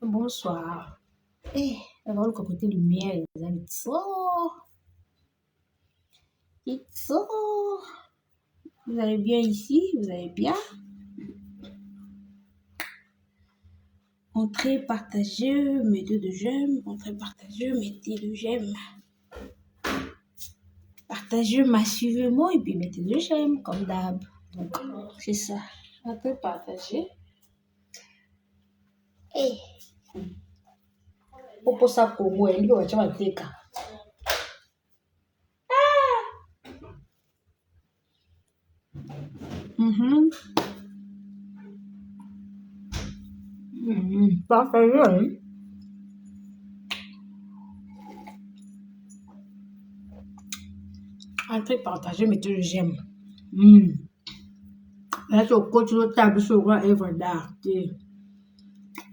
Bonsoir. Eh, nabaluka kote lumière eza kitoko. Kitoko. Vous allez bien ici? Vous allez bien? Entrez, partagez, mettez de j'aime. Entrez, partagez, mettez de j'aime. Partagez massivement et puis mettez de j'aime comme d'hab. Donc, c'est ça. Entrez, partagez. Eh. Oposa Congo, elingi batya bateka. Ah! Partagez. Entrez, partagez, mettez le j'aime. Là, tu continues ta biso lokola œuvre d'art te.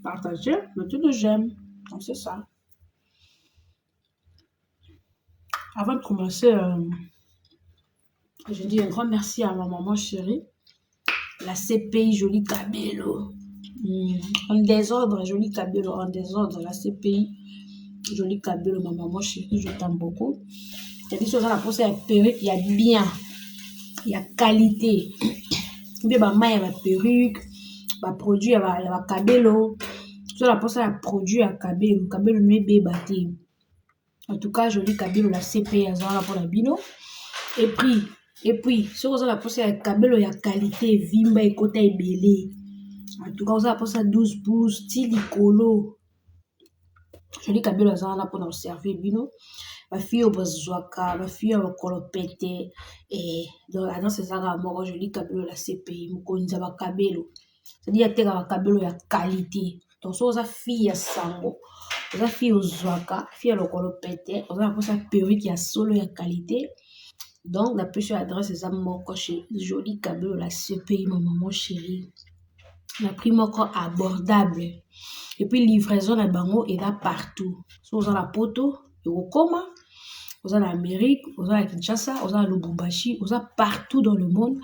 Partagez, mettez le j'aime. Donc, c'est ça. Avant de commencer, je dis un grand merci à ma maman chérie, la CPI Jolie Cabello. En désordre, Jolie Cabello, en désordre, la CPI Jolie Cabello, ma maman chérie, je t'aime beaucoup. C'est-à-dire, si on a la perruque, il y a bien, il y a qualité. Ou bien, bah, il y a perruque, bah, produit, il y a ba cabello. Si on a la produit, il y a cabello, cabello, nous est En tout cas, Jolie Cabello, la CPI, aza pour la bino. Et puis, soki oza na mposa ya kabelo ya qualité, vimba ekota ebele, en tout cas oza na mposa 12 pouces ti likolo, Jolie Kabelo aza wana mpona koservir bino. Bafille oyo bazwaka, bafille ya lokolo pete, donc agence eza kaka moko, Jolie Kabelo la CPI, mokonzi ya bakabelo, c'est-à-dire ateka bakabelo ya qualité. Donc soki oza fille ya sango, oza fille ozwaka, fille ya lokolo pete, oza na mposa perruque ya solo ya qualité, donc napesi yo adresse, eza moko, chez Jolie Kabelo la CPI, ma maman chérie, na prix moko abordable. Et puis livraison na bango eza partout. So oza na Poto, ekokoma, oza na Amérique, oza na Kinshasa, oza na Lubumbashi, oza partout dans le monde,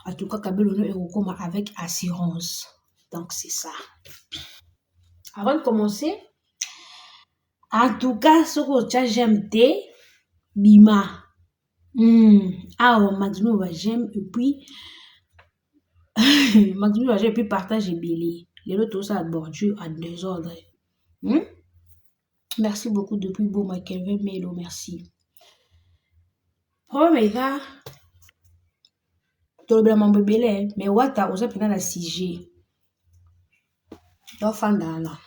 en tout cas kabelo no ekokoma avec assurance. Donc c'est ça. Avant de commencer, en tout cas soki otya j'aime te, bima. Awa maximum ba j'aime et puis maximum ba j'aime et puis partage ebele. Lelo tozosala bordure en désordre. Merci beaucoup depuis Boma, Kelvin Melo, merci. Problème eza, tolobela mambo ebele, mais Wata oza mpenza na sujet. Tofanda wana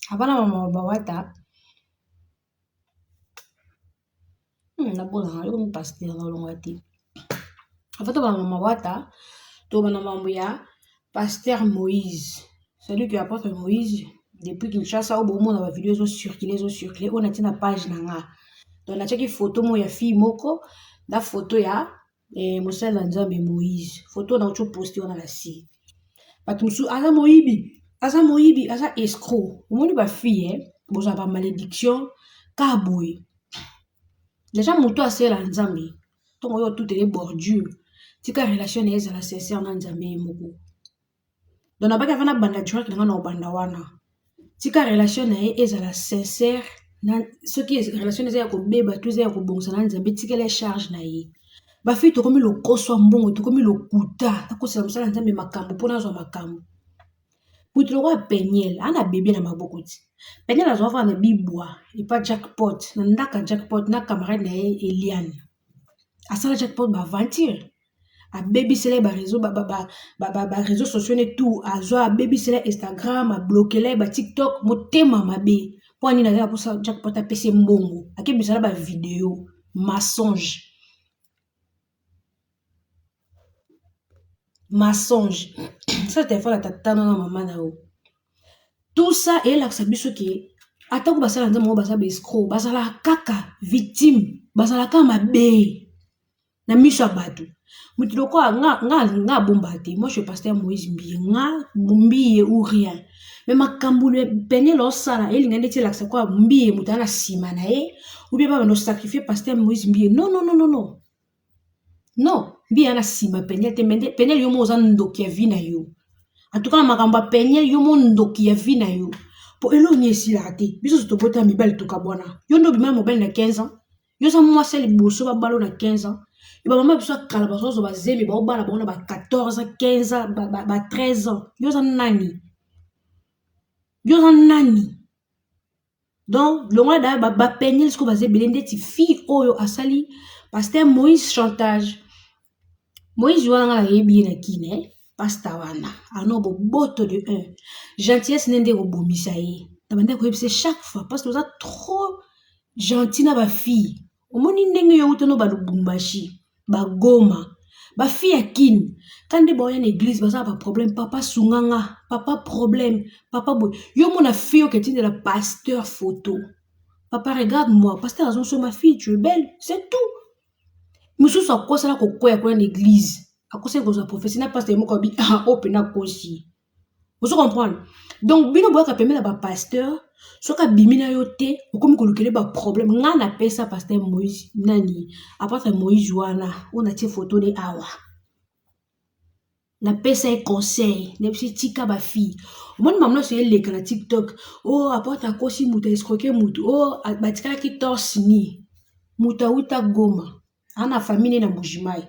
avant na mama bawata. Nabonaka yo pasteur, nalongwa te. Avant tobana mama Wata, tobana mambo ya pasteur Moïse, celui que apôtre Moïse depuis Kinshasa, oyo bomona bavideo ezocircule, ezocircule, oyo natie na page na nga. Donc natiaki photo moko ya fille moko na photo ya mosali na Nzambe Moïse. Photo nauti oposte wana na si bato mosusu aza moyibi, aza moyibi, aza escroc. Omoni bafille, bozwa bamalédiction ka boye. Déjà moto asala Nzambe, ntongo oyo otutele bordure, tika relation na ye ezala sincère na Nzambe ye moko. Donc nabaki avant nabanda direct na nga na obanda wana, tika relation na ye ezala sincère na soki relation eza ya kobeba to eza ya kobongisa na Nzambe, tikela ye charge na ye. Bafille, tokomi lokoso ya mbongo, tokomi lokuta, nakosela mosala ya Nzambe makambo mpo nazwa makambo. Moto lokola Peniel aa na bebe na maboko ti Peniel azwa fana na bibwa epa Jackpot, na ndaka Jackpot na camarade na ye Eliane. Asala Jackpot baaventure, abebisela ye baréseau, baréseau sociaux ne tout azwa, abebisela ye Instagram, ablokela ye baTikTok. Motema mabe mpo anini? Aza na mposa Jackpot apesi ye mbongo, akebisala bavideo mensonge, mensonge. Sa telefone ya tata na mama na yo, tout ça eyelakisa biso ke atako basala Nzambe moko, baza baescroc, bazalaka kaka victime, bazalaka mabe na miso ya bato. Moto lokola nga, nga abomba te. Moi, je suis pasteur Moïse Mbiye, nga Mbiye ou rien. Mais makambo Peniel osala elinga ndeti elakisa kwa Mbiye moto aza na nsima na ye, ou bien babanda osacrifie pasteur Moïse Mbiye. Non, non, non, non, non, non, Mbiye aza na nsima Peniel te. Peniel, yo mo oza ndoki ya vie na yo. En tout cas na makambo ya Peniel, yo mo ndoki ya vie na yo. Po eloko nini esilaka te? Biso nyonso tobota mibali tokabwana. Yo nde obima na mobali na 15 ans. Yo oza mwasi ya liboso babala yo na 15 ans. Ba mama biso ya kala bazozwa bazemi baobala bango na ba 14 ans, 15 ans, ba 13 ans. Yo oza nani? Yo oza nani? Donc longola da ba peniel sikoyo baza ebele ndeti fille oyo asali pasteur Moïse chantage. Moïse wana nga nayebi ye na Kin eh? Pasta wana ano boboto de 1 gentillesse nde nde ekobomisa ye. Na banda koyebisa chaque fois parce que oza trop gentil na ba fille. Omoni ndenge yo uta no ba Lubumbashi, ba Goma, ba fille ya Kin ka nde baoya na église baza na ba problème, papa sunga nga, papa problème, papa boye. Yo mona fille oyo ketindela pasteur photo. Papa regarde moi, pasteur azonso ma fille tu es belle, c'est tout. Mosusu akosala kokwea kuna na église, akosala kozwa prophétie na pasteur moko abi ah oyo pena akosi. Ozo comprendre? Donc bino boyaka pembeni na ba pasteur, soki abimi na yo te, okomi kolukele ba problème. Nga napesa pasteur Moïse nani, apôtre Moïse wana, oyo natie photo ne awa. Napesa ye conseil, nayebisi tika ba fille. Omoni maman nyonso eleka na TikTok, oh apôtre akosi mutu, escroquer mutu, oh batikalaki torse nu. Mutu awuta Goma, aza na famille ne na Mbujimayi,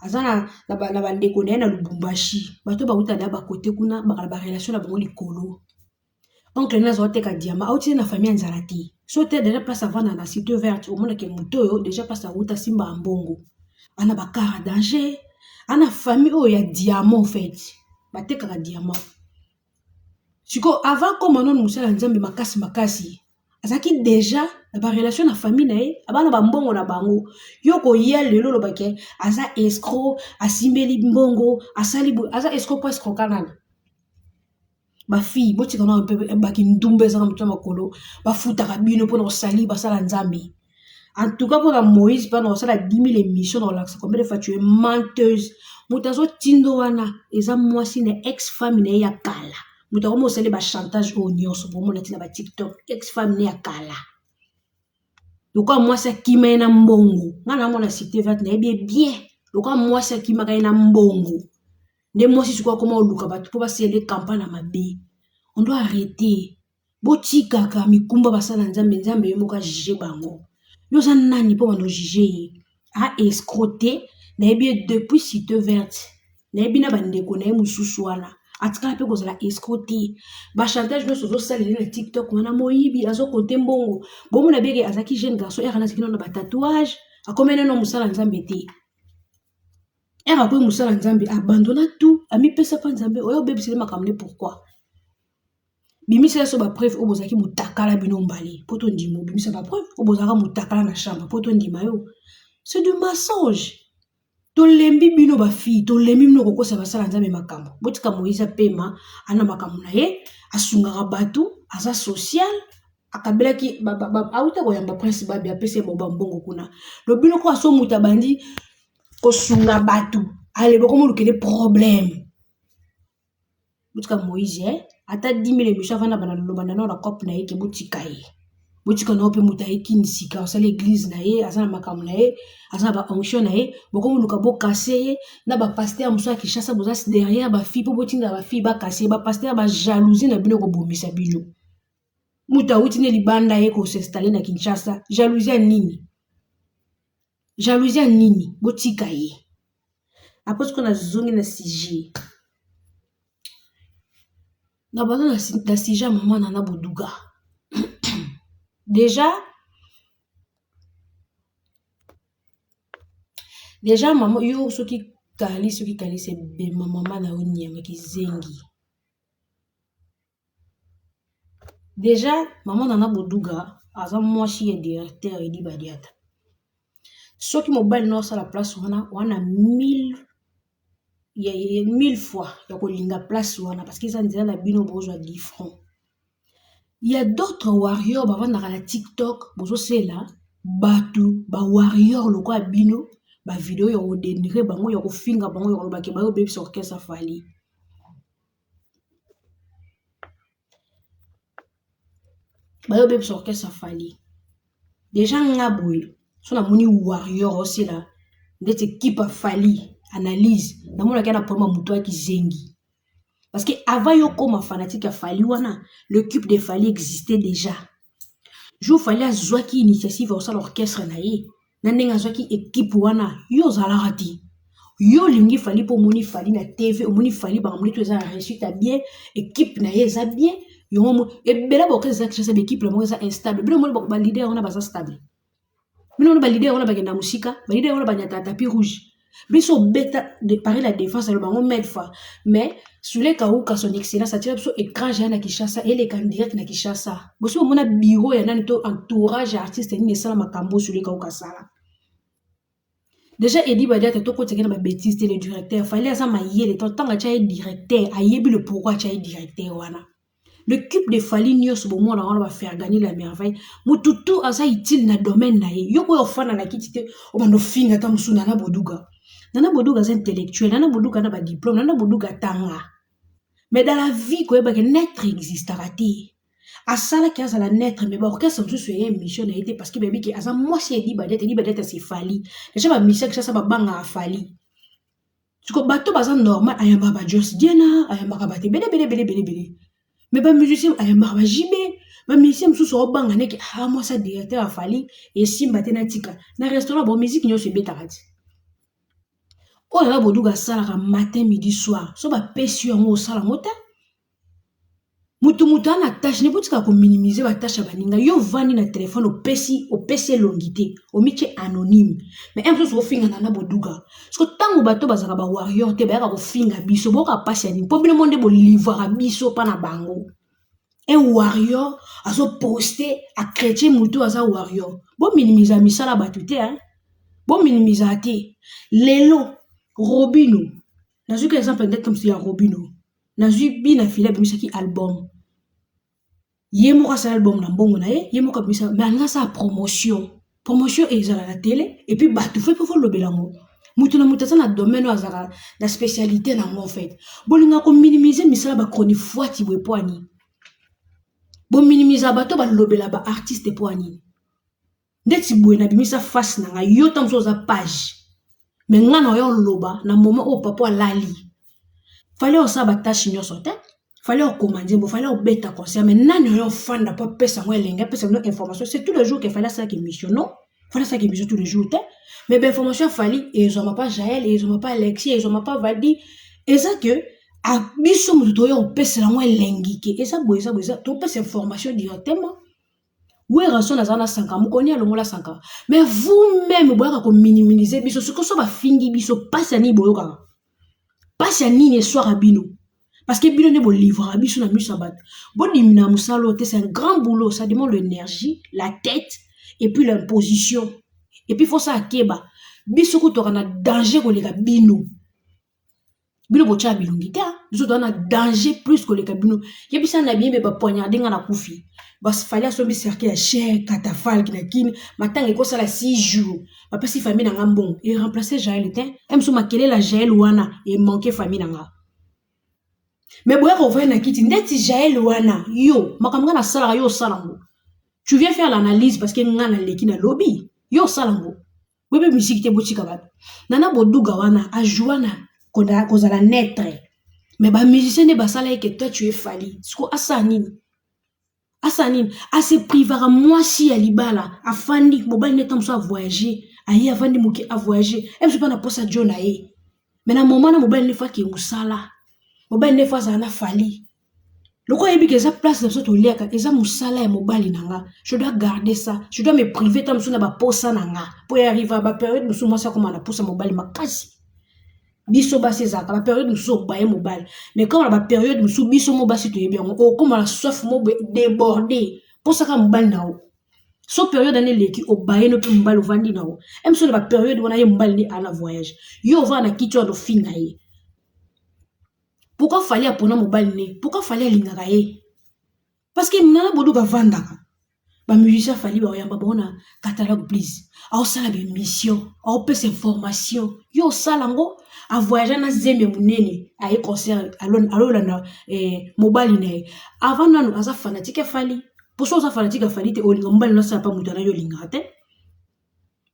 aza na bandeko na ye na Lubumbashi, bato bawuta na bakote kuna bakala ba relation na bango likolo. Oncle ne aza koteka diamant, awuti na famille ya nzala te. So te déjà place avanda na cité verte, omonake moto oyo déjà place awuta simba mbongo. Ana ba car à danger, ana famille oyo ya diamant en fait. Batekaka diamant. Sikoyo avant koma nanu mosala ya Nzambe makasi makasi, azalaki déjà na ba relation na famille na ye, abana ba mbongo na bango. Yo koya lelo olobake aza escroc, asimbeli mbongo, asali boye, aza escroc po escroka nani? Ba fille botika na mpe bakindumba ezanga moto na makolo, bafutaka bino mpona kosali basala Nzambe. En tout cas mpona Moïse mpona kosala 10 000 émissions na kolakisa combien de fois tu es menteuse. Moto azotindo wana eza mwasi na ex femme na ye ya kala. Moto akomi osali ba chantage oyo nyonso bomona ntina ba TikTok, ex femme na ye ya kala. Lokola mwasi akima ye na mbongo, nga namona cité verte nayebi ye bien. Lokola mwasi akimaka ye na mbongo, nde mwasi sikoyo akoma koluka bato mpo basala campagne ya mabe. On doit arrêter. Botikaka mikumba basala Nzambe, Nzambe ye moko ajuge bango. Yo oza nani mpo bando juge ye? A escroc te, nayebi ye depuis cité verte. Nayebi na bandeko na ye mosusu wana. Atikala mpe kozala escroc te. Ba chantage nyonso ozosalela na TikTok wana moyibi azokonte mbongo. Bomona beke azalaki jeune garçon, ere azalaki nano na ba tatouage, akomi nano mosala Nzambe te. Ere akomi mosala Nzambe, abandonna tout, amipesa mpa Nzambe, oyo obebiseli makambo nde pourquoi? Bimisa so ba preuve oyo bozalaki mutakala bino mbale po tondima. Bimisa ba preuve oyo bozalaka mutakala na chambre po tondima yo. C'est du mensonge. Tolembi bino ba fille, tolembi bino kokosa basala Nzambe makambo. Botika Moïse apema, ana makambo na ye, asungaka bato, aza social, akabelaki auta koyamba Prince Babi apesi ye ba mbongo kuna. Lobino ko aso mutu abandi kosunga bato, ale bokomolukele problème. Botika Moïse eh? Ata 10 000 émission avanda bana loba na na cope na ye ke botika ye. Botika na mpe moto ayeki sika osala église na ye, aza na makambo na ye, aza na ba onction na ye, bokomoluka bokase ye na ba pasteur mosusu ya Kinshasa boza derrière ba fille po botinda ba fille bakase ye, ba pasteur ba jalousie na bino kobomisa bino. Moto awuti ne libanda ye kos'installer na Kinshasa, jalousie ya nini? Jalousie ya nini? Botika ye. Après sikoyo nazongi na sujet. Na banda na sujet ya mama Nana Boduga. Déjà mama yo soki kali soki kalisi ebema mama na yo nyama kizengi. Déjà mama Nana Boduga aza mwasi ya directeur Edi Badiata. Soki mobali na osala place wana wana mille fois ya kolinga place wana parce que eza nzela na bino bozwa 10 francs. Il y a d'autres warriors bavandaka na TikTok bozosela bato ba warrior lokola bino ba video ya kodénigrer bango, ya kofinga bango, ya kolobake bayo bebisa orchestre Fally. Bayo bebisa orchestre Fally. Déjà nga boye so namoni warrior osela ndeti équipe Fally analyse namonaki na problème ya moto ya kizengi. Parce que avant yo koma fanatique ya Fally wana, l'équipe de Fally existait déjà. Jour Fally azwaki initiative ya kosala orchestre na ye, na ndenge azwaki équipe wana, yo ozalaka te. Yo olingi Fally mpo omoni Fally na TV, omoni Fally makambo neti eza na réussite ya bien, équipe na ye eza bien. Yango ebele baorchestre eza Kinshasa, baéquipe na bango eza instable. Bino omoni baleader wana baza stable. Bino omoni baleader wana bakenda mosika, baleader wana banyata tapis rouge. Biso obeta de Paris la Défense, aloba bango maintes fois, mais Soule Kauka, son excellence, atia biso écran géant na Kinshasa, eleka en direct na Kinshasa. Bosi bomona bureau ya nani to entourage ya artiste nini esala makambo Soule Kauka asala? Déjà Edi Badiata, tokotaki na babêtises te. Le directeur Fally aza mayele. Ntango atya ye directeur, ayebi le pourquoi atya ye directeur wana. L'équipe de Fally nyonso bomona wana, bafergani la merveille, motu tu aza utile na domaine na ye. Yo koyo ofanda na kiti te, obanda ofinga ata mosu. Nana Boduga, Nana Boduga aza intellectuel. Nana Boduga na badiplôme, Nana Boduga atanga. Mais dans la vie, koyebake neutre existaka te. Asalaki azala neutre, mais baorchestre mosusu eye mission na ye te, parce que bayebi ke aza mwasi Edi Badiata. Edi Badiata, c'est Fally. Déjà bamission Kinshasa babangaka Fally. Siko bato baza normal, ayambaka bajos Diena, ayambaka bato ebele ebele ebele ebele ebele, mais bamusicien ayambaka bajibe. Bamusicien mosusu aobanga neke a mwasi ya directeur a Fally, esimba te. Natika na restaurant bo musique nyonso ebetaka te. Oyo Nana Boduga asalaka matin, midi, soir, so bapesi yo yango, osala yango te. Motu moto aza na tâche ne. Botikaka kominimiser batâche ya baninga. Yo ovandi na telefone, opesi elongi te, omitie anonyme, mais un mosusu ofinga Nana Boduga. Siko ntango bato bazalaka bawarrior te, bayaka kofinga biso, boyoka mpasi ya nini? Mpo bino mo nde bolivraka biso mpa na bango. Un warrior azoposte achrétien, motu aza warrior. Bominimiza misala bato te, bominimiza te. Lelo Robino, nazwiki exemple ndenge mosu ya Robino, nazwi bina fili abimisaki album ye moko, asala album na mbongo na ye, ye moko abimisa. Mais alingi asala promotion. Promotion ezala na télé, et puis bato fo mpo lobela yango. Moto na moto aza na domaine oyo azalaka na spécialité nango. En fait, bolingaka kominimiser misala bachronifuati boye po ani? Bominimiza bato balobela baartiste po anini? Ndeti boye nabimisa face na ngai, yo ta mosu oza page, mais ngai na oyo oloba na moment oyo papa alali. Fally osala batâche nyonso te. Fally okoma nzembo, Fally obeta concert, mais nani oyo ofanda mpo apesa yango elenge, apesa bino information? C'est tous les jours que Fally asalaka émission? Non, Fally asalaka émission tous les jours te, mais bainformation ya Fally ezwama pa Jael, ezwama pa Alexi, ezwama pa Valdi. Eza ke biso moto toya kopesela yango elengi ke eza boye, eza boye, eza topesa information directement. Werrason aza na Sankara, mokoni alongola Sankara, mais vous-même boyaka kominimiser biso. Soki so bafingi biso, mpasi ya nini boyokaka? Mpasi ya nini eswaka bino? Parce que bino nde bolivraka biso na miso ya bato. Bodimina mosala oyo te, c'est un grand boulot. Ça demande l'énergie, la tête et puis l'imposition. Et puis faut sala keba. Biso kutoka na danger koleka bino. Bino botya bilongi te, biso toza na danger plus koleka bino. Yebisa na biyembe bapoignarde nga na kufi. Fally asombi cercueil ya cher, catafalque na kini, matanga ekosala 6 jours, bapesi famille na nga mbongo eremplace Jael te. Mosu makelele ya Jael wana emanke famille na nga. Mais boyaka ovaya na kiti ndeti Jael wana. Yo makambo nga nasalaka, yo osala yango? Tu viens faire l'analyse parce que nga naleki nalobi, yo osala yango? Boyebi misiki te, botika bato. Nana Boduga wana ajoua na kozala neutre, mais bamusicien nde basala eke toi tu es Fally. Siko asala nini? Asala nini? Ase privaka mwasi ya libala, afandi mobali nde mosu avoyage, aye avandi moke, avoyage e mosu mpa na posa jo na ye. Mais na moment na mobali nde fo ake mosala, mobali nde fo azala na Fally. Lokola ayebi ke eza place na biso toliaka, eza mosala ya mobali na nga, je dois garder ça, je dois me priver ta mosusu na baposa na nga, mpo ya arrive bapériode mosusu mwasi akoma na posa mobali makasi. Biso basi ezalaka bapériode mosusu obaye mobali, mais kama na bapériode mosusu biso mo basi toyebi yango, okóma na soif mo débordé, mposaka mobali na yo. So période wana eleki, obaye no mpe mobali ovandi na yo. E mosu na bapériode wana, ye mobali nde ana voyage, yo ovanda na kiti wana, ofinga ye. Pourquoi Fally apona mobali ne? Pourquoi Fally alingaka ye? Parce que Nana Boduka avandaka, bamusicien Fally baoyamba bango na catalogue please, aosala baémission, aopesa information. Yo osala yango? Avoyage na zemi ya monene, aye concert, alolanda mobali na ye. Avant nano aza fanatique ya Fally. Poso oza fanatique ya Fally te, olinga mobali nasala pa moto ana yo olingaka te.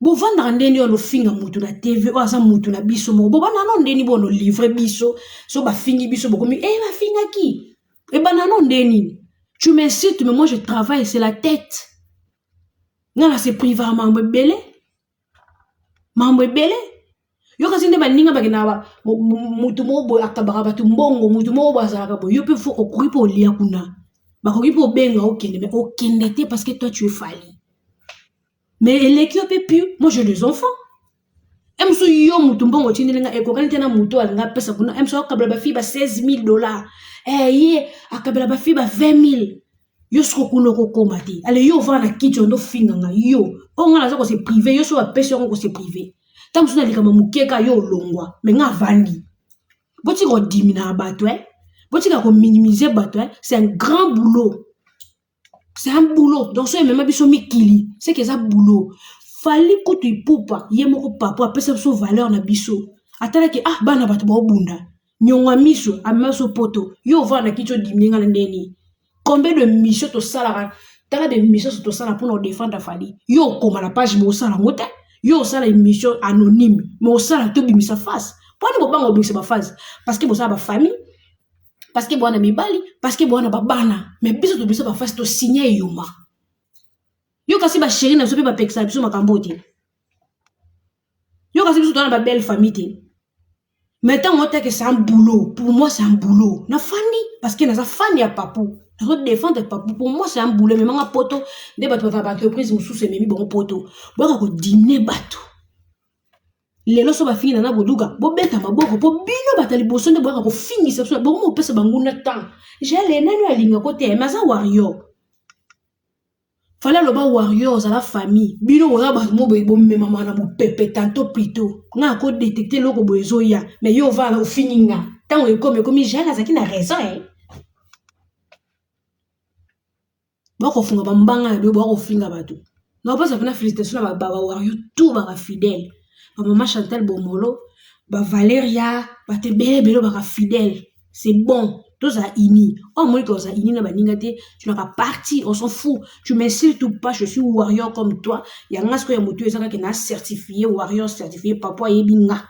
Bovandaka ndeni oyo lofinga mutu na TV oyo aza mutu na biso moko. Bobanda no ndeni bono livre biso. So bafingi biso bokomi eh bafingaki. Ebanda no ndeni. Tu m'insultes mais moi je travaille, c'est la tête. Nga na se priva mambo ebele. Mambo ebele. Yo kasi nde baninga bakendaka mutu moko boye akabaka bato mbongo, mutu moko boye azalaka boye. Yo pe faut okoki pe olia kuna. Bakoki pe obenga okende mais okende te parce que toi tu es Fally. Mais eleki yo pe piu, moi j'ai des enfants. Emso yo mutu mbongo otindeli nga ekokani te na mutu alinga apesa kuna. Emso akabela ba fille ba 16 000 dollars. Eh ye akabela ba fille ba 20 000. Yo soko kuna okokoma te. Ale yo ovanda na kiti ondo finga nga yo. Oyo nga naza ko se priver, yo so bapesi yango ko se priver. Ntango mosusu na likambo moke ka yo olongwa, mais nga avandi. Botika kodimina bato eh. Botika ko minimiser bato eh. C'est un grand boulot. C'est un boulot. Donc so emema biso mikili, c'est que eza boulot. Fally kutu ipupa ye moko papa apesa biso valeur na biso. Atalaki ah bana bato baobunda. Nyongo ya miso amema biso poto. Yo ovanda na kiti odimine nga na ndeni. Combien de missions tosalaka? Tala ba émissions tosala mpona kodefendre Fally. Yo okoma na page mais osala yango te. Yo osala émission anonyme mais osala te obimisa face. Mpona bobanga obimisa ba face parce que bosala ba famille, parce que bwana mibali, parce que bwana babana. Mais biso tobimisa ba face tosigne eyoma. Yo kasi ba chéri na biso mpe bapekisaka biso makambo te. Yo kasi biso toza na ba belle famille te. Mais ntango otake c'est un boulot. Pour moi c'est un boulot. Na fandi parce que naza fan ya Papu. Nazo défendre Papu. Pour moi c'est un boulot. Mais manga poto nde bato baza ba entreprise mosusu ememi bango poto. Boyaka kodimine bato. Lelo so bafingi na boduka bobeta maboko po bino bato ya liboso nde boyaka kofingisa biso bongo mopesa banguna temps. Jale nani alinga ko te mais aza warrior. Fally aloba warrior ozala famille bino boza bato mo boye bomemama na mopepe tantôt plutôt nga ako détecter eloko boye ezoya mais yo ovanda ofingi nga ntango ekomi ekomi Jale azalaki na raison eh. Bakofunga bambanga na bino bakofinga bato. Nakopesa mpena félicitation na ba warrior tout baka fidèle. Ba mama Chantal Bomolo, ba Valeria, bato ebele ebele baka fidèle. C'est bon. Tozala uni. Oyo omoni kozala uni na baninga te, tu n'as pas parti, on s'en fout. Tu m'insultes ou pas, je suis warrior comme toi. Ya nga sikoyo ya motu eza kaka na certifié warrior certifié papa ayebi nga.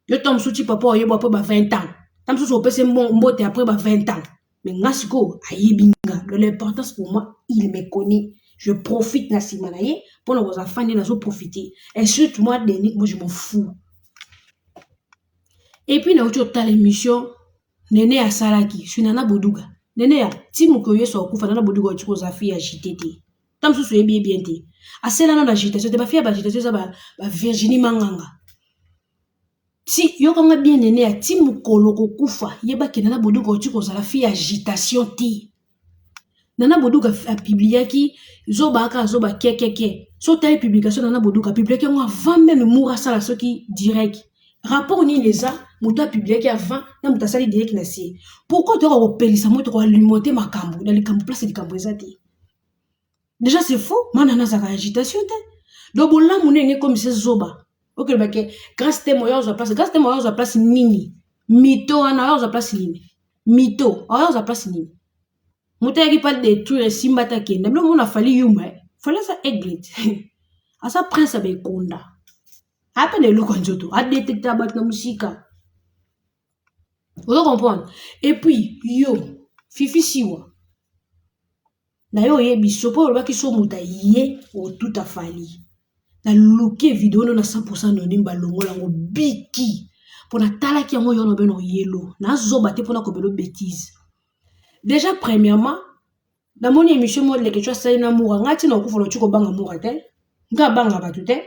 Yo ntango mosusu ti papa oyebi après ba 20 ans. Ntango mosusu opesi mbote après ba 20 ans. Mais nga sikoyo ayebi nga. Donc l'importance pour moi, il me connaît. Je profite na nsima na ye mpona kozala fan nde nazo profiter. Insulte-moi Denis, moi je m'en fous. Et puis nauti otala émission Nene asalaki sur Nana Boduga. Nene ya ti mokolo Yesu akufa Nana Boduga oti kozala fille agité te. Ntango mosusu oyebi ye bien te. Asela nano agitation te. Ba fille ya ba agitation eza ba Virginie Manganga. Ti yokanga bien Nene ya ti mokolo kokufa yebaki Nana Boduga oti kozala fille agitation te. Nana Boduga apubliaki zoba aka zoba kekeke. So otali publication Nana Boduga apubliaki yango avant même Moura asala soki direct. Rapport nini eza moto apubliaki avant na moto asali direct na sie. Pourquoi toyoka kopelisa moto koalimenter makambo na likambo place likambo eza te. Déjà c'est faux, mana nazaka agitation te. Donc bolamu ndenge ekomisa zoba. Okoloba ke grâce te moyo ozwa place, grâce te moyo ozwa place nini? Mito wana oyo ozwa place nini? Mito oyo ozwa place nini? Moto ayaki pa détruire esimba te akenda. Bino mona Fally yuma eh. Fally aza aigle te. Aza prince ya bekonda. Ape na eloko ya nzoto, adétecta bato na mosika. Ozo comprendre? Et puis yo Fifi Siwa na yo oyebi so mpo olobaki so moto aye otuta Fally. Naluki video no na 100% anonyme balongola yango biki mpo natalaki yango yo na bino oyelo nazoba te mpona kobelo bêtise. Déjà premièrement namoni émission moko leke asali na Mura ngai ntina okufa noti kobanga Mura te nga abanga bato te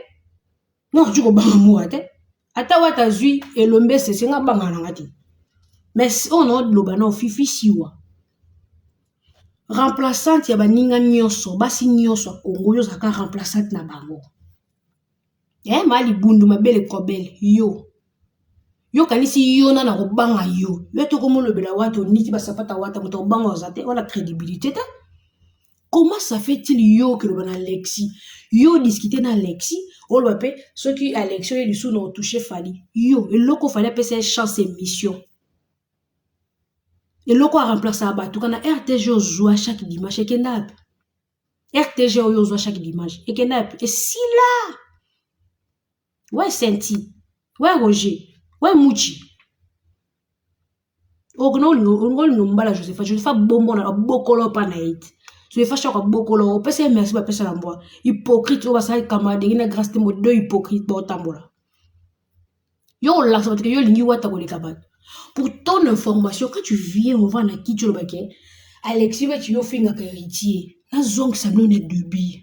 nga nakoki kobanga Mura te ata wata azwi elombe esese nga abanga nanga te. Mais oyo naoloba na Fifi Siwa remplaçante ya baninga nyonso basi nyonso ya Congo yo ozalaka remplaçante na bango. Eh ma libundu mabele kobele yo yo kanisi yo na na kobanga yo yo tokomolobela wata oniki basapata wata moto akobanga oza te wana crédibilité te. Comment ça fait-il yo okoloba na Alexis yo discute na Alexis oloba mpe soki Alexis oye lisusu na otouche Fally yo eloko Fally apesa ye chance émission eloko aremplaçaka bato kana RTG ozwa chaque dimanche ekenda ape. RTG oyo ozwa chaque dimanche ekenda yapi? Esila. Ouais Senti, ouais Roger, ouais Muchi. Okono olingo olingo mbala Josepha, Josepha bombo na bokolo pa na ye. Josepha shaka bokolo, opesa ye merci bapesa na mbwa. Hypocrite oyo basali camaraderie na grâce te mo deux hypocrite baotambola. Yo olakisa bato ke yo olingi wata koleka bato. Pour ton information, quand tu viens on va na kiti oloba ke Alexis Wetchi yo ofingaka héritier. Nazongisa bino na début.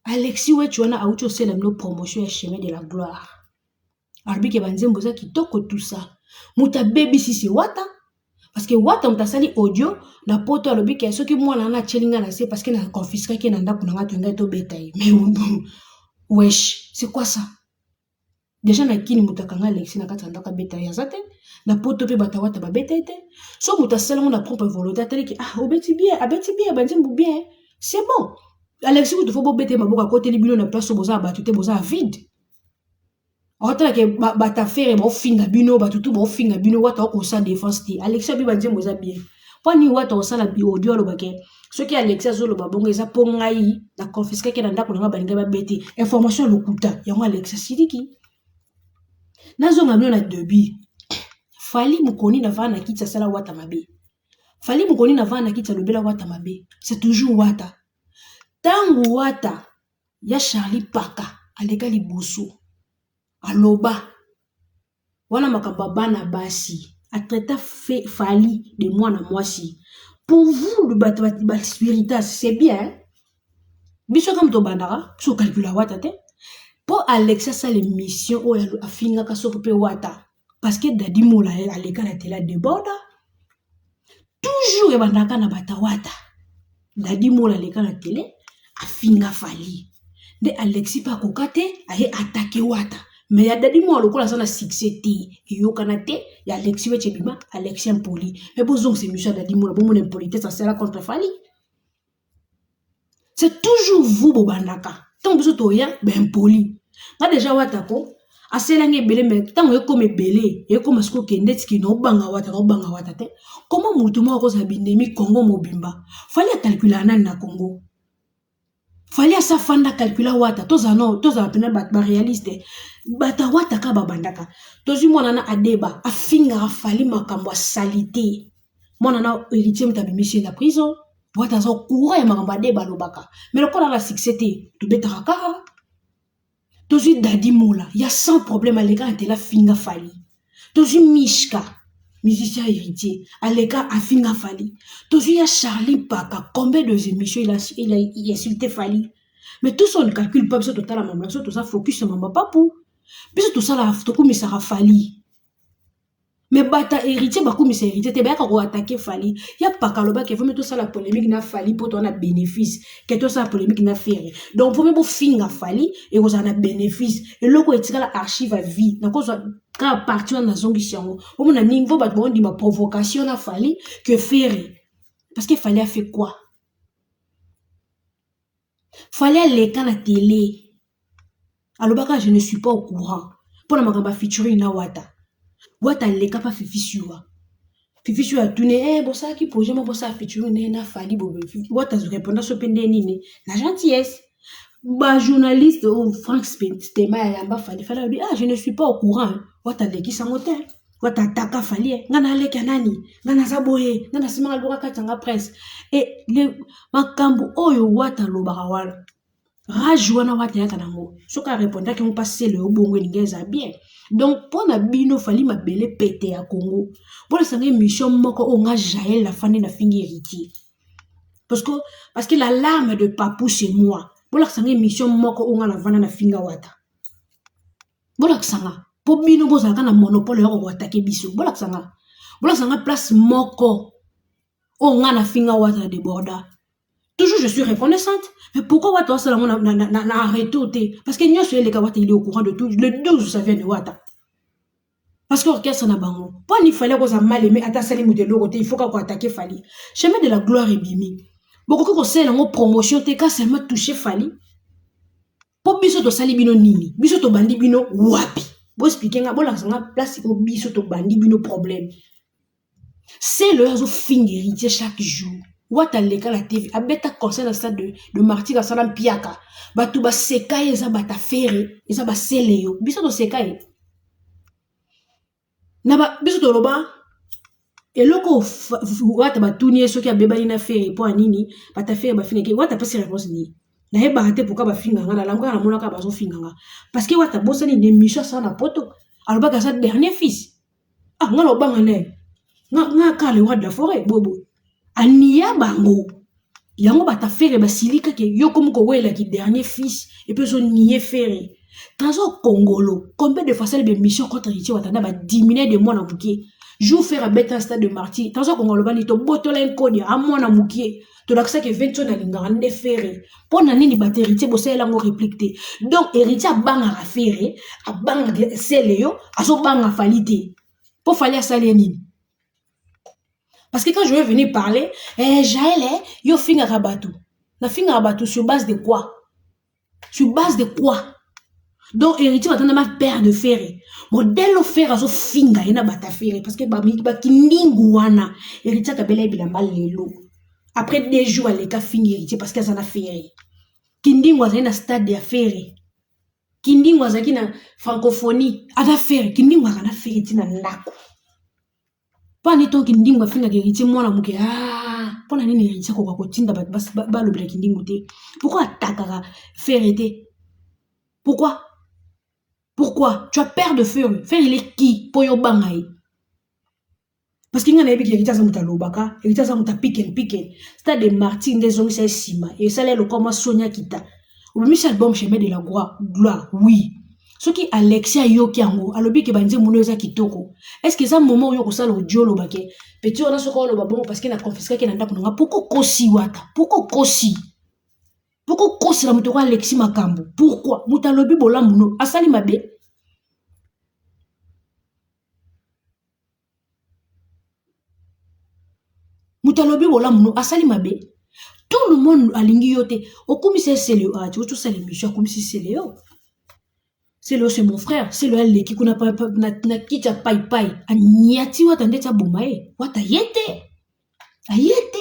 Alexis Wetchi wana awuti osala bino promotion ya chemin de la gloire. Alobi ke banzembo eza kitoko tout ça. Moto abebisi se wata parce que wata moto asali audio na poto alobi ke soki mwana wana atieli nga na se parce que na confisquaki ye na ndako na nga tolingai tobeta ye. Mais wesh, c'est quoi ça? Déjà na kini moto akanga Alexis na kati ya ndako abeta ye aza te. Na poto mpe bato awata babeta ye te. So moto asali yango na propre volonté ataliki ah obeti bien, abeti bien, banzembo bien. C'est bon. Alexis kutu fo bobeta ye maboko akoteli bino na place oyo boza ya bato te, boza ya vide. Otalaka bato affaire baofinga bino, bato tu baofinga bino, wata okosa défense te. Alexis abi banzembo eza bien. Mpo nini wata osala audio alobake soki Alexis azoloba bongo eza mpo ngai na confisquaki na ndako na ngai balingai babete information ya lokuta yango Alexis asiliki. Nazonga bino na début. Fally mokoni na vana na kiti asala wata mabe. Fally mokoni na vana na kiti alobela wata mabe. C'est toujours wata. Tango wata ya Charlie Paka aleka liboso aloba wana makambo ya bana basi atraita Fally de mwana mwasi. Pour vous bato ba spiritas c'est bien. Biso kama tobandaka biso calcula wata te. Po Alexis asala émission oyo afingaka soki mpe wata parce que Dadi Mola aleka na télé déborde toujours ebandaka na bata wata. Dadi Mola aleka na télé afinga Fally nde Alexis mpe akoka te aye attaquer wata. Mais ya Dadi Mola lokola aza na succès te eyokana te ya Alexis Wetchi ebima Alexis impoli. Mais bozongisa émission ya Dadi Mola bomona impolitesse asala contre Fally. C'est toujours vous bobandaka ntango biso toya baimpoli. Nga déjà wata ko aselanga ebele mais ntango ekoma ebele ekoma sikoyo okende tiki na obanga wata na obanga wata te. Comment motu moko akozala binemi Congo mobimba? Fally acalcula nani na Congo? Fally asa fanda calcula wata tozala no tozala pena bato baréaliste. Bato awata kaka babandaka. Tozwi mwana na adeba afingaka Fally makambo asali te. Mwana na héritier moto abimisi ye na prison. Wata aza courant ya makambo adeba alobaka. Mais lokola na succès te tobetaka kaka. Tozwi Dadi Mola ya sans problème aleka na télé afinga Fally. Tozwi Mishka musicien héritier aleka afinga Fally. Tozwi ya Charlie Paka combien de émissions il a insulté Fally. Mais tout ça on ne calcule pas biso totala mama biso toza focus na mama papu. Biso tosala tokumisaka Fally. Mais bata héritier bakumisa héritier te bayaka koattaquer Fally. Ya Paka alobaki vaut mieux tosala polémique na Fally po toza na bénéfice ke tosala polémique na Ferre. Donc vaut mieux bofinga Fally ekozala na bénéfice. Eloko etikala archive à vie. Nakozwa kaka partie wana nazongisi yango. Omona niveau bato baondima provocation na Fally que Ferre. Parce que Fally a fait quoi? Fally aleka na télé. Alobaka je ne suis pas au courant. Mpona makambo ya featuring na wata. Wata aleka pa Fifi Siwa. Fifi Siwa atuni eh bosalaki projet moko bosala featuring na Fally bobe. Wata répondre so mpe nde nini na gentillesse. Ba journaliste oyo Frank Stema ya yamba Fally Fally alobi ah je ne suis pas au courant. Wata alekisi yango te. Wata ataka Fally nga na aleki ya nani? Nga naza boye, nga nasimaka loka kati nga presse. Et le makambo oyo wata alobaka wana rage wana wata yaka nango soki arépondaki yango mpa sele oyo bongo elingi eza bien. Donc mpona bino Fally mabele pete ya Congo mpona sanga émission moko oyo nga Jael nafandi nafingi héritier parce que la larme de Papou c'est moi. Bolakisanga émission moko oyo nga navanda nafinga wata. Bolakisanga mpo bino bozalaka na monopole ya koattaquer biso. Bolakisanga bolakisanga place moko oyo nga nafinga wata na déborda. Toujours je suis reconnaissante. Mais pourquoi Wata wasala ngo na retour te? Parce que nyonso eleka Wata il est au courant de tout. Le 12 ça vient de Wata. Parce que orchestre na bango. Po ni fallait koza mal aimé ata sali moto eloko te, il faut ka attaquer Fally. Chemin de la gloire ebimi. Bokoki kosala yango promotion te ka seulement toucher Fally. Po biso tosali bino nini? Biso tobandi bino wapi? Bo expliquer nga, bolakisa nga place oyo biso tobandi bino problème. C'est le azo finga héritier chaque jour. Wata aleka na TV abeta concert na stade de martyr asala mpiaka bato baseka ye eza bata Ferre eza basele yo biso toseka ye na ba biso toloba eloko Wata batuni ye soki abebani na Ferre mpo ya nini bata Ferre bafingaki Wata apesi réponse nini? Nayebaka te pourquoi bafinga nga, nalamuka namonaka bazofinga nga parce que Wata abosani na émission asala na poto alobaki aza dernier fils. Ah nga na obanga nde nga nga kaka le roi de la forêt bobo ania bango yango bata Ferre basilika ke yo komi kowelaki dernier fils et puis ozo nie Ferre. Trésor Kongolo combien de fois asali ba émission contre Héritier Watanabe ba diminuer de mwana mokie jour Ferre abeta stade de martyr Trésor Kongolo alobani tobotola nkoni a mwana mokie tolakisaki Vincent alingaka nde Ferre mpo na nini bato Héritier bosalela yango réplique te. Donc Héritier abangaka Ferre, abangaka Sele yo azobanga Fally te mpo Fally asali ye nini? Parce que quand je vais venir parler, eh, Jaël, eh, yo fingaka bato. Na fingaka bato sur base de quoi? Sur base de quoi? Donc Héritier Watanabe père de Ferre. Modèle Ferre azo finga ye na bata Ferre parce que ba ba kindingu wana Héritier akabela ye bilamba lelo. Après 2 jours aleka fingi Héritier parce que aza na Ferre. Kindingu azali na stade ya Ferre. Kindingu azalaki na francophonie, aza Ferre, Kindingu azala na Ferre ti na ndako. Mpo nini to Kindingu afingaka Héritier mwana moke? Ah, mpo na nini Héritier akoka kotinda bato balobela Kindingu te? Pourquoi atakaka Ferre te? Pourquoi? Pourquoi? Tu as peur de Ferre. Ferre il est qui? Po yo banga ye. Parce que nga nayebi ke Héritier aza moto alobaka, Héritier aza moto apiken piken. Stade de Martyr nde ezongisa ye nsima, esala ye lokola mwa Sonia Kita. Obimisi album Chemin de la gloire, oui. Soki Alexis ayoki yango, alobi ke banzembo no eza kitoko. Est-ce que eza moment oyo kosala audio oloba ke petit wana soki oloba bongo parce que na confisquaki na ndako na nga, pourquoi okosi Wata? Pourquoi okosi? Pourquoi okosela moto oyo Alexis makambo? Pourquoi? Moto alobi bolamu no, asali mabe. Moto alobi bolamu no, asali mabe. Tout le monde alingi yo te. Okumisi esele yo, ah, tu osala émission, akumisi esele yo. Sele yo c'est mon frère, sele yo aleki kuna pa, pa, na, na kiti ya pai pai. Anyati Wata ndeti aboma ye. Wata ye te. Aye te.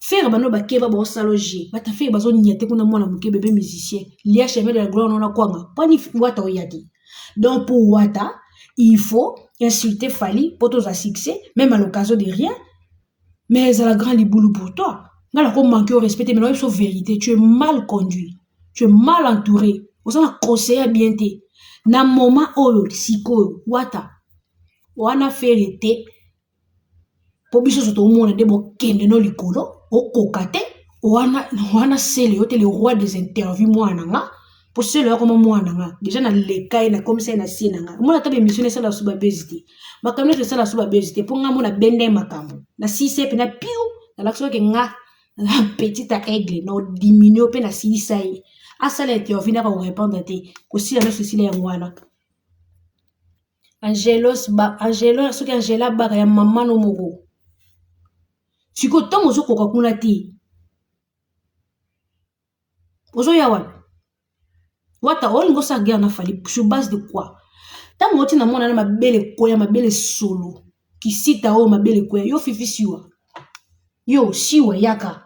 Ferre bano bakeba ba osalo jeu. Bata Ferre bazo nyate kuna mwana moke bébé musicien. Lia chemin de la gloire non kwanga. Pani Wata oyati. Donc pour Wata, il faut insulter Fally pour tous succès, même à l'occasion de rien. Mais c'est la grande liboulou pour toi. Nga na ko manquer au respect, mais non, vérité, tu es mal conduit, tu es mal entouré. Oza na conseiller bien te. Na moment oyo sikoyo Wata wana Ferre te po biso so tomona nde bokende no likolo okoka te wana wana Sele yo te le roi des interviews mwana na nga po Sele yo akoma mwana na nga déjà na leka ye nakomisa ye na sie na nga omona ata ba émission esala so babezi te makambo nyonso esala so babezi te mpo nga mona benda ye makambo na sisa ye mpe na piu nalakisi oke nga na petit aigle na odiminue mpe nasilisa ye asala interview ndaka korépondre te kosila nyonso esila yango wana. Angelos ba Angelo soki Angela baka ya mama no moko sikoyo ntango ozokoka kuna te ozoya wapi? Wata olingi osala guerre na Fally sur base de quoi? Ntango oti na mwana na mabele koya mabele solo kisita oyo mabele koya yo fifi siwa yo siwa yaka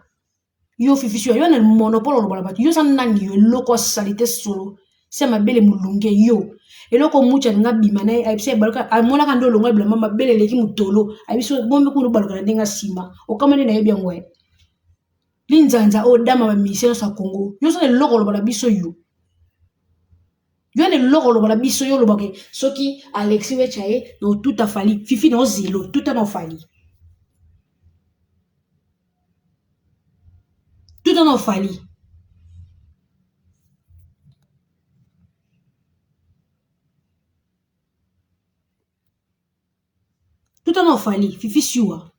yo fifi siwa yo na monopole oloba na bato yo oza nani yo eloko salite solo se mabele molunge yo eloko mutu alinga bima na ye ayebisa ye baluka amonaka nde olongo bilamba mabele eleki motolo ayebisa bombe kuna obaluka na ndenge nsima okama nde nayebi yango ye linzanza oyo dama ba musicien nyonso ya Congo yo oza na eloko oloba na biso yo yo na eloko oloba na biso yo olobaka soki Alexis wecha ye na otuta Fally fifi na ozelo tuta na Fally tuta na Fally tuta na Fally fifi siwa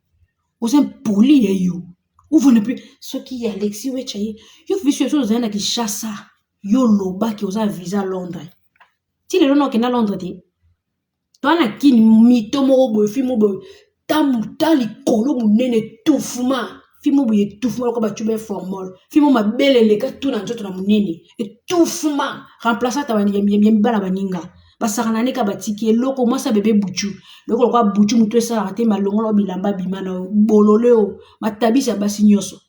oza impoli ye yo uvone mpe soki Alexis wecha ye yo fifi siwa soki ozali na Kinshasa yo olobaki oza visa Londres ti lelo na okenda Londres te toa na kini mito moko boye fi mo boye ta likolo monene tufuma fi mo boye etufuma lokola batube formol fi mo mabele eleka tu na nzoto na monene etufuma remplace ata ya mibala baninga. Basakana ne ka batiki eloko mwasi ya bebe buchu loko lokola buchu motu esalaka te malongola bilamba bima na yo bolole oyo matabisi ya basi nyonso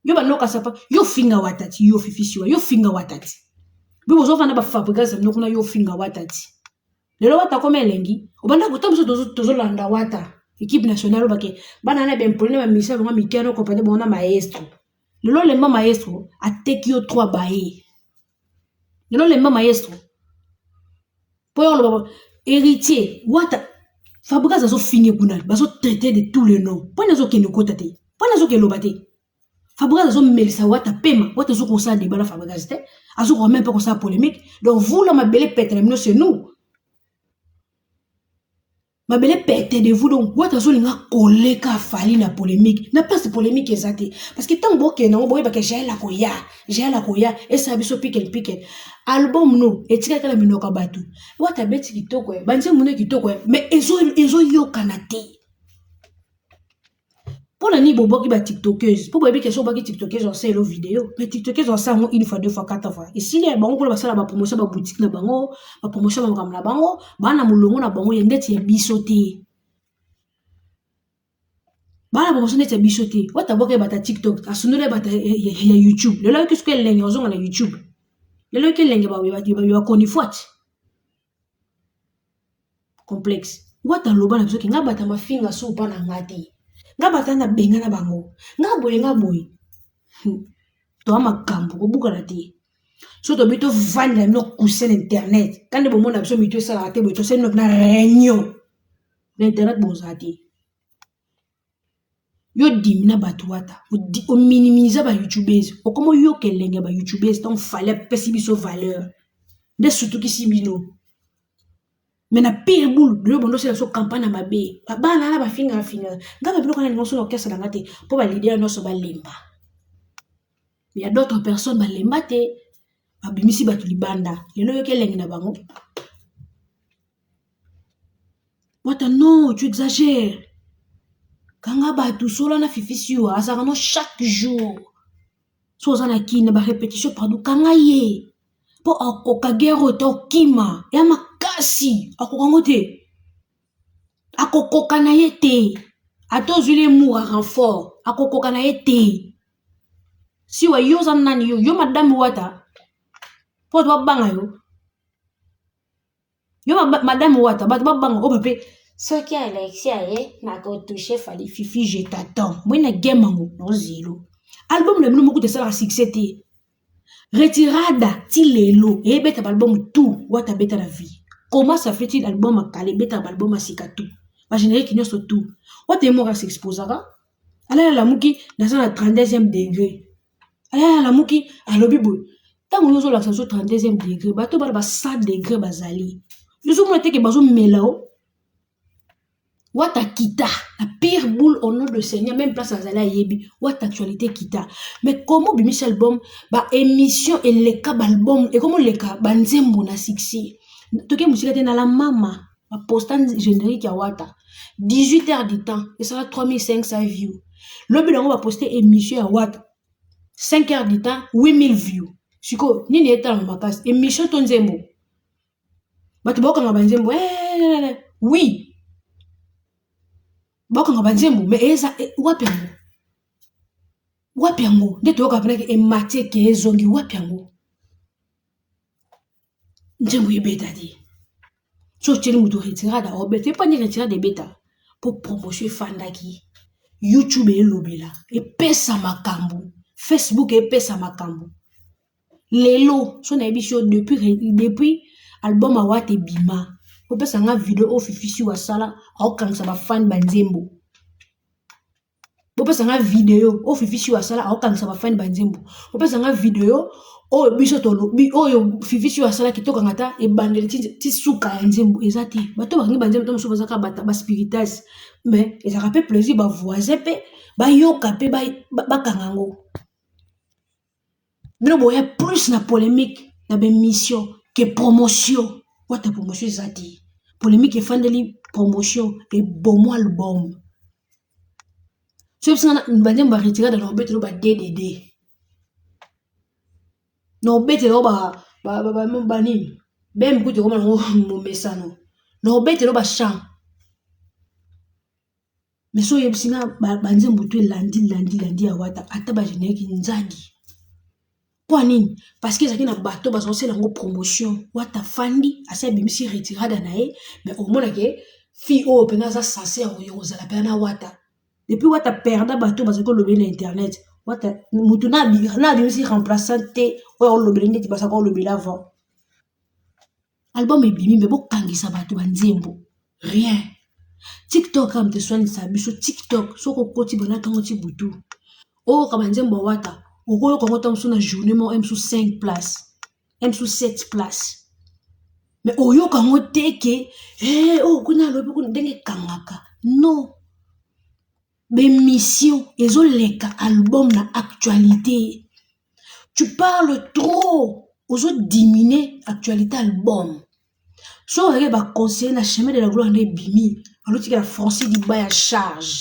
yo banda okasa pa yo finga watati yo fifisiwa yo finga watati bi bozofanda bafabrikase na bino kuna yo finga watati lelo wata akoma elengi obanda kota biso tozolanda wata equipe nationale obake bana na bempoli na bamisa bango mike no kompane bango na maestro lelo lemba maestro ateki yo 3 baye lelo lemba maestro mpo yo oloba héritier wata fabrikas azofinge kuna bazotraite de tous les noms mpo nini azokende kota te mpo nini azokeloba te fabrikas azomelisa wata pema wata azokosala deba na fabrikas te azokoka meme mpe kosala polémique donc vous la mabele pete na bino c'est nous mabele pete de vous donc wata azolinga koleka fali na polémique na place polémique eza te parce que ntango bokende yango boyebaka jael akoya jael akoya esala biso pikel pikel album no etikaki na minoko ya bato wata abeti kitoko banzembo no kitoko mais ezoyokana te mpo na nini bobwaki ba tiktokeuse mpo boyebi ke soki obwaki tiktokeuse osala elo video mais tiktokeuse osala yango une fois, deux fois, quatre fois, esili ya bango. Kuna basala bapromotion ba boutique na bango, bapromotion ya makambo na bango, baa na molongo na bango ya ndeti ya biso te, baa na promotion ndeti ya biso te. Wata bwaka ye bata TikTok, asundoli ye bata ya YouTube. Lelo ayoki soki elenge ozonga na YouTube, lelo oyoki elenge bakoni fwati complexe. Wata aloba na biso ke nga bata mafinga so mpa na nga te, nga bata na benga na bango, nga boye, nga boye. Toa makambo kobukana te. So tobi tovandela bino coussin na internet kande bomona biso mito esalaka te boye, tosali bino na réunion na internet, bozala te. Yo dimi na bato wata ominimiza ba youtubers, okoma oyoka elenge ya ba youtubers. Ntango Fali apesi biso valeur nde sutukisi bino me na pire boule. Lelo bondo osala biso campagne ya mabe, babana na bafingaka fingaka nga babiloko na lingo so na orchestre na nga te, mpo baleader nyonso balemba. Ya d'autres personnes balemba te, babimisi bato libanda. Lelo oyoki elengi na bango. Wata, non, tu exagères. Kanga bato sola na Fifi Siwa azalaka no chaque jour so oza na kini na barépétition. Pardon, kanga ye mpo akoka guerre oyo te, okima ya makasi, akoka yango te, akokoka na ye te. Ata ozwili ye mour ya renfort, akokoka na ye te. Siwa, yo oza nani? Yo madame Wata, mpo bato babanga yo. Yo madame Wata, bato babanga oyo mpe soki Alexi aye nakotouche Fali. Fifi, je t'attends. Moi na game yango nozelo album na bino moko te esalaka succès te. Retirada ti lelo eyebeta baalbum tout Wata abeta na vie. Comment ça fait-il album akala ebetaka baalbum ya sika tout, bagénérique nyonso tout? Wata ye moko asexposaka, alala alamuki naza na 32e degré, alala alamuki alobi boye. Ntango yo ozolakisa biso 32e degré, bato bana ba 100 degré bazali, ozomona teke bazomela o. Wata kita la pire boule au nom de Seigneur. Même place azali ayebi Wata actualité kita. Mais comment obimisi album, baémission eleka baalbum, ekoma oleka banzembo na succès? Toke mosika te, na la mama baposta générique ya Wata, 18 heures du temps esala 3500 view. Lobi nango baposte émission ya Wata, 5 heures du temps 8000 view. Sikoyo nini etalama makasi, émission to nzembo? Bato bakokanga banzembo, eh, oui, bakokanga banzembo, mais eza wapi yango? Wapi yango nde toyoka mpenaki emati eke ezongi? Wapi yango nzembo ebeta te? So otieli moto Retirada, obeta epani. Retirada ebeta mpo promotion efandaki, YouTube elobela, epesa makambo, Facebook epesa makambo. Lelo so nayebi yo, depuis album awata ebima, opesa nga video oyo Fifi asala aokangisa bafani banzembo. Bopesa nga video oyo Fifi Siwa asala aokangisa bafani banzembo. Bopesa nga video oyo biso tolobi, oyo Fifi Siwa asalaki, tokanga ta ebandeli ti suka ya nzembo eza te. Bato bakangi banzembo to mosusu bazaka baspiritas, mais ezalaka mpe plaisir bavoisin mpe bayoka mpe bakanga yango. Bino boya plus na polémique na bémission ke promotion. Wata promotion eza te, polémique efandeli, promotion ebomo album. So bisinga banzembo baretirada na obetelo ba DDD, na obetelo banini. Bem kutu ekoma nango momesano na obetelo ba chant mais so oyebisi nga banzembo tu elandi landi landi ya wata ata ba generique nzadi mpo ya nini parce que ezalaki na bato bazosala yango promotion wata afandi asi abimisi retirada na ye mais omona ke fille oyo mpenza aza sense ya kozala mpenza na wata depuis wata perda bato bazali kolobeli na internet wata motu na abimisi remplaçant te oyo akolobeli ndeti bazalaka kolobela avant Album ebimi mais bokangisa bato ba nzembo rien. TikTok kaka moto eswanisa biso TikTok soki okoti banda ntongo ti butu oyoka ba nzembo ya wata okoyoka yango ntango mosusu na journée moko mosusu 5 place mosusu 7 place mais oyoka yango te ke eh, oyo oh, kuna alobi kuna ndenge ekangaka non b'emission ezoleka album na actualité tu parles trop ozo diminuer actualité album soki ozalaki baconseiller na chemin de la gloire nde ebimi alotikela français liba ya charge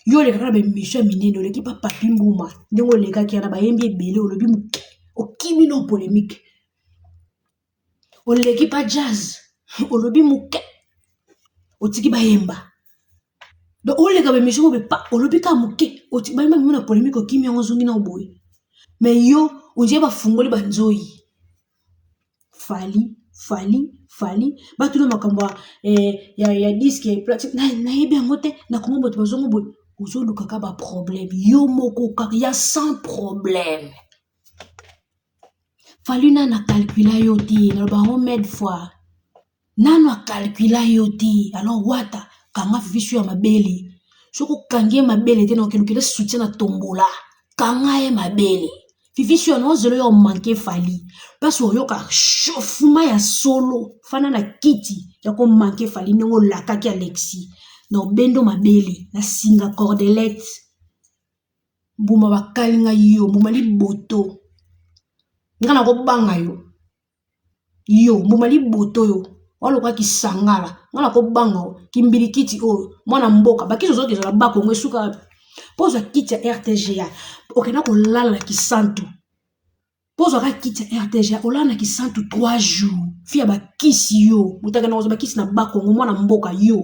yo olekaka na baémission ya minene oleki pa papi mbuma ndenge olekaki yana bayembi ebele olobi moke okimi no polémique oleki pa jazz olobi moke otiki bayemba donc oleka baémission oyo pa olobi kaka moke bayemba mimo na polémique okimi yango ozongi na boye mais yo ondire bafungoli banzoyi fali fali fali batuna makambo ya, eh, ya, ya diske nayebi yango te na kongo bato bazongo boye ozolukaka baproblème yo moko kaka ya sans problème Fally nanu a calcula yo te naloba yango maid fois nanu a calcula yo te alors wata kanga fifi ya mabele soki okangi ye mabele te nakokelukela soutien na tombola kanga ye mabele fifi suya na ozelo yo manke Fally mpasi oyoka chauffement ya solo fana na kiti ya komanke Fally ndenge olakaki Alexis na obendo mabele na singa cordelette Mbuma bakalinga yo mbuma liboto nga nakobanga yo yo mbuma liboto yo waloka kisangala nga nakobanga yo kimbilikiti oyo mwana mboka bakisi ozoki ezala bakongo esuka wapi mpo ozwa kiti ya rtga okenda kolala na kisantu mpo ozwaka kiti ya rtga olala na kisantu 3 jours fi ya bakisi yo moto akenda kozwa bakisi na bakongo mwana mboka yo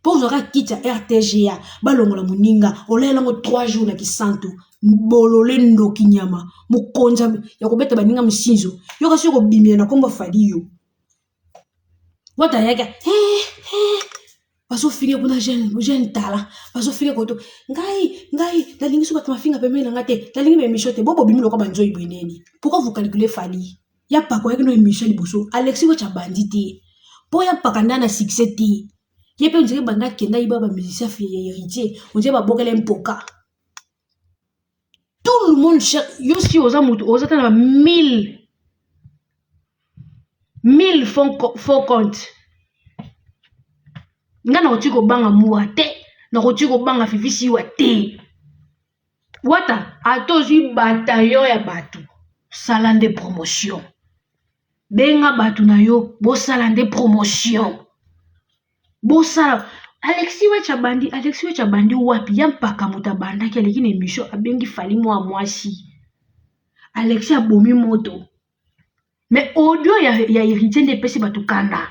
mpo ozwaka kiti ya rtga balongola moninga olayela yango 3 jours na kisantu bolole ndoki nyama mokonzi ya kobeta baninga mosinzo yo kasi okobimela na nkombo fali yo wata ayaki eh, eh, bazofinga kuna jeune jeune tala bazofinga koto ngai ngai nalingi so bato mafinga pembeni na ngai te nalingi baémission te bo bobimi lokola banzoi boye neni pourquoi vous calculez fali ya pako ayaki no émission liboso alexi wacha bandi te mpo ya paka nda na succès te ye mpe ondire banda akenda yiba bamusicien ya héritier ondire babokela ye mpoka tout le monde cherche yo si oza motu oza ta na ba 1000 1000 faux compte nga nakoki kobanga mura te nakoki kobanga fifi siwa te wata ata ozwi bataillon ya bato sala nde promotion benga bato na yo bosala nde promotion bosala alexi wetch abandi alexi wetch abandi wapi ya mpaka moto abandaki aleki na émission abengi fali mwa mwasi alexi abomi moto mais audio ya, ya héritier nde epesi bato kanda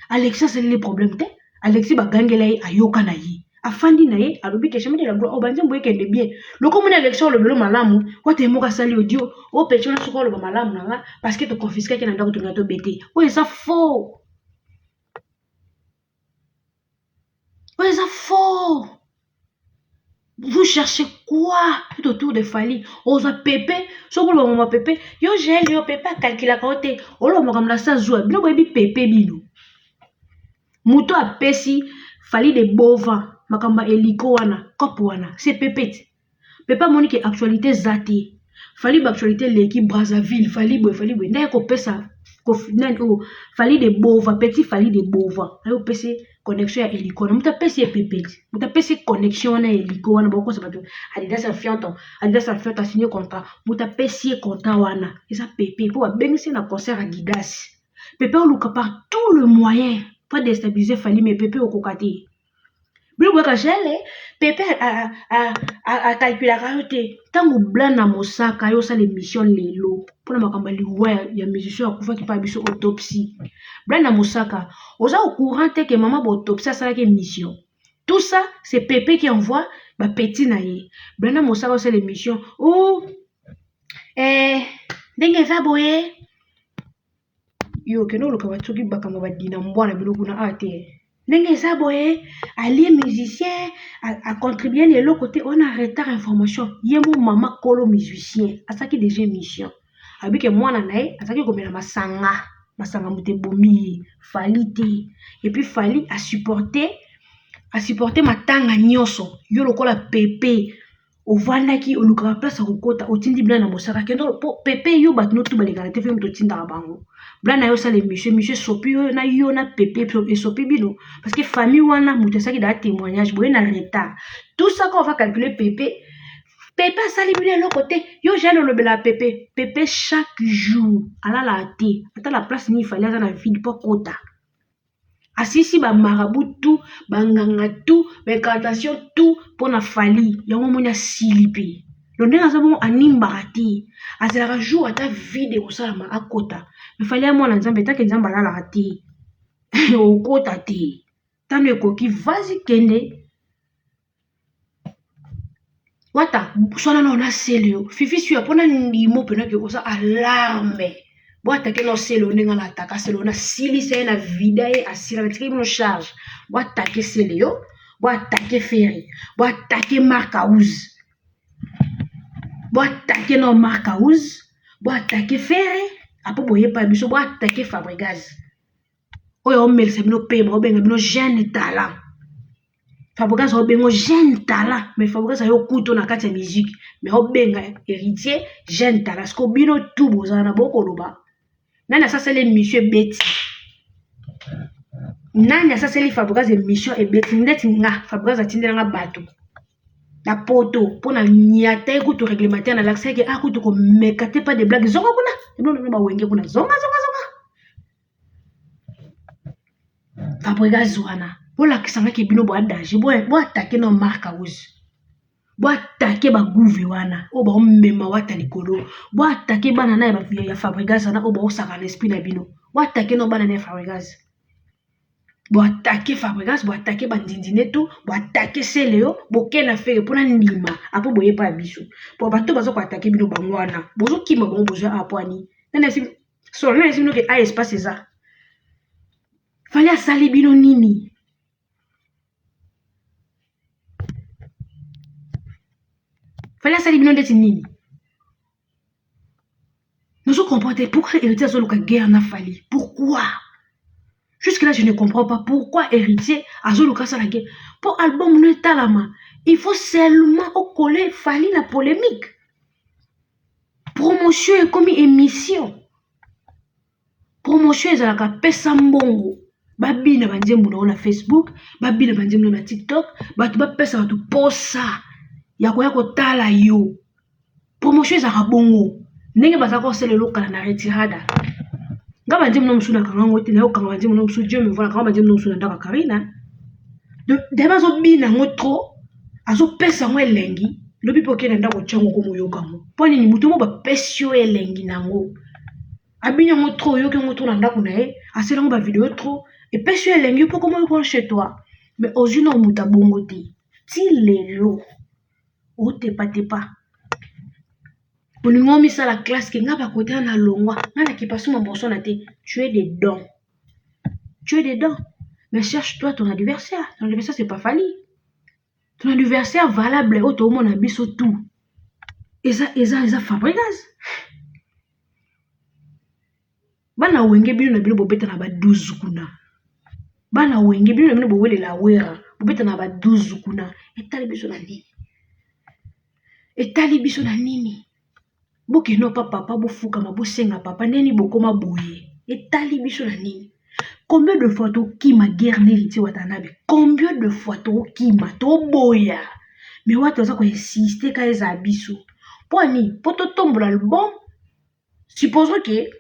alexi asaleli problème te alexi bagangela ye ayoka na ye afandi na ye alobi ke chemin de la gloire oyo banzembo ekende bien loko omoni alexi olobelo malamu wata ye moko asali audio oyo peti wana soki oloba malamu na nga parce que toconfiskaki na ndako tolinga tobete oyo eza faux oyo eza faux vous cherchez quoi tout autour de Fally ozwa pepe soki oloba mama pepe yo gel yo pepe akalkulaka yo te oloba makambo na sa zuwa bino boyebi pepe bino moto apesi Fally de bova makambo ya eliko wana cope wana se pepe te pepe amoni ke actualité eza te Fally ba actualité eleki Brazzaville Fally boye Fally boye nde kopesa nani oyo Fally de bova petit Fally de bova aye opesi connexion ya eliko wana moto apesi ye pepe te moto apesi ye connexion wana ya eliko wana bakokosa bato adidas afionto adidas afionto asigne contrat moto apesi ye contrat wana eza pepe mpo babengisi ye na concert adidas pepe oluka par tout le moyen po déstabiliser Fally mais pepe okoka te. Bino boyaka jele pepe akalkulaka yo te. Ntango Blana Mosaka yo osala emission lelo mpona makambo ya liwa ya musicien akufaki mpa biso autopsie. Blana Mosaka oza au courant te que mama ba autopsie asalaki emission. Tout ça c'est pepe qui envoie ba petit na ye. Blana Mosaka osala emission oh eh ndenge eza boye yo okende oluka bato soki bakambo badina mbwa na bino kuna awa te ndenge eza boye alie musicien acontribue na eloko te wana retard information ye mo mama kolo musicien asalaki deja émission alobi ke mwana na ye azalaki komela masanga masanga moto ebomi ye fali te epuis fali asupporte asupporte matanga nyonso yo lokola pepe ovandaki olukaka place ya kokota otindi blana mosaka kende po pepe yo bato notu balekaka te fe moto otindaka bango blana yo osala émission émission esopi yo na yo na pepe esopi bino parce que famille wana moto asalaki daa témoignage boye na retard tout ça quand on va calculer pepe pepe asali bino eloko te yo jael olobela pepe pepe chaque jour alalaka te ata la place nini fali aza na vide mpo akota Asisi ba marabout tout, ba nganga tout, ba incantation tout pona Fally. Yango omoni asili pe. Donc ndenge aza bongo animbaka te. Azelaka jour ata vide ekosalama akota. Mais Fally ya mwana Nzambe tant que Nzambe alalaka te. Okota te. Tango ekoki vas-y kende. Wata swana nao na celeo fifi suya pona ndimo pena ke oza alarme bo atake nao celeo ndenge na ataka celeo na silisa ye na vida ye asila na tikeli bino charge bo atake celeo bo atake ferre bo atake marc house bo atake nao marc house bo atake ferre apo boyepa biso bo atake fabrigaz oyo aomelisa bino pema obenga bino jeune talent Fabregas aobenga jeune talent mais Fabregas ayo kuto na kati ya musique mais aobenga héritier jeune talent siko bino tout bozala na bokoloba nani asasali émission ebeti nani asasali Fabregas émission ebeti ndeti nga Fabregas atindela nga bato na poto mpo na nyata ye kutu réglementaire nalakisaki ah kutu komeka te pas de blague zonga kuna ebino bawenge kuna zonga zonga zonga Fabregas wana bolakisa nga ke bino boa danger bo attaquer na Marc House bo attaquer ba gouve wana oyo baomema wata likolo bo attaquer bana na ya Fabregas wana oyo baosaka na esprit na bino bo attaquer na bana na ya Fabregas bo attaquer Fabregas bo attaquer ba ndindine tout bo attaquer Celeo boke na Ferre mpona ndima apo boyepa ya biso po bato baza ko attaquer bino bango wana bozokima bango bozwa apwani nani solo nani bino ke a espace eza fali asali bino nini fali asali bino ndeti nini nazo comprendre te pourquoi héritier azoluka guerre na fali pourquoi jusque là je ne comprends pas pourquoi héritier azoluka asala guerre mpo album no etalama il faut seulement okole fali na polémique Promotion ekomi emission. Promotion ezalaka pesa mbongo babina ba nzembo na yo na Facebook, babina ba nzembo na yo na TikTok, bato bapesa bato posa ya koya kotala yo. Promotion ezalaka bongo ndenge bazalaka kosala eloko kala na retirada. Nga ba nzembo na mosusu nakanga yango te, nayokanga ba nzembo na mosusu Dieu me voit nakanga ba nzembo na mosusu na ndako ya Carine. Debe azobina yango trop azopesa yango elengi lobi mpe okei na ndako otya yango okomoyoka yango mpo nini moto moko bapesi yo elengi na yango abini yango trop oyoki yango trop na ndako na ye asali yango bavideo trop epesi yo elengi yo mpo okomoyoka yango chez toi mais ozwi nao moto abongo te ti lelo otepatepa olingi omisala classe ke nga bakota na longwa nga na kipasuma mosona te tu es dedans Tu es dedans. Mais cherche-toi ton adversaire. Ton adversaire, c'est pas Fally. Ton adversaire valable, oyo toomona biso tout. Eza, eza, eza Fabregas. Bana wenge bino na bino bobeta na ba 12 kuna. Bana wenge bino na bino bowelela wera. Bobeta na ba 12 kuna. Etali biso na nini? Etali biso na nini? Bokende pa papa bofukama bosenga papa ndeni bokoma boye etali biso na nini combien de fois tokima guerre na héritier watanabe combien de fois tokima toboya mais wata aza koinsiste ka ezala biso mpo nini mpo totombola album supposons ke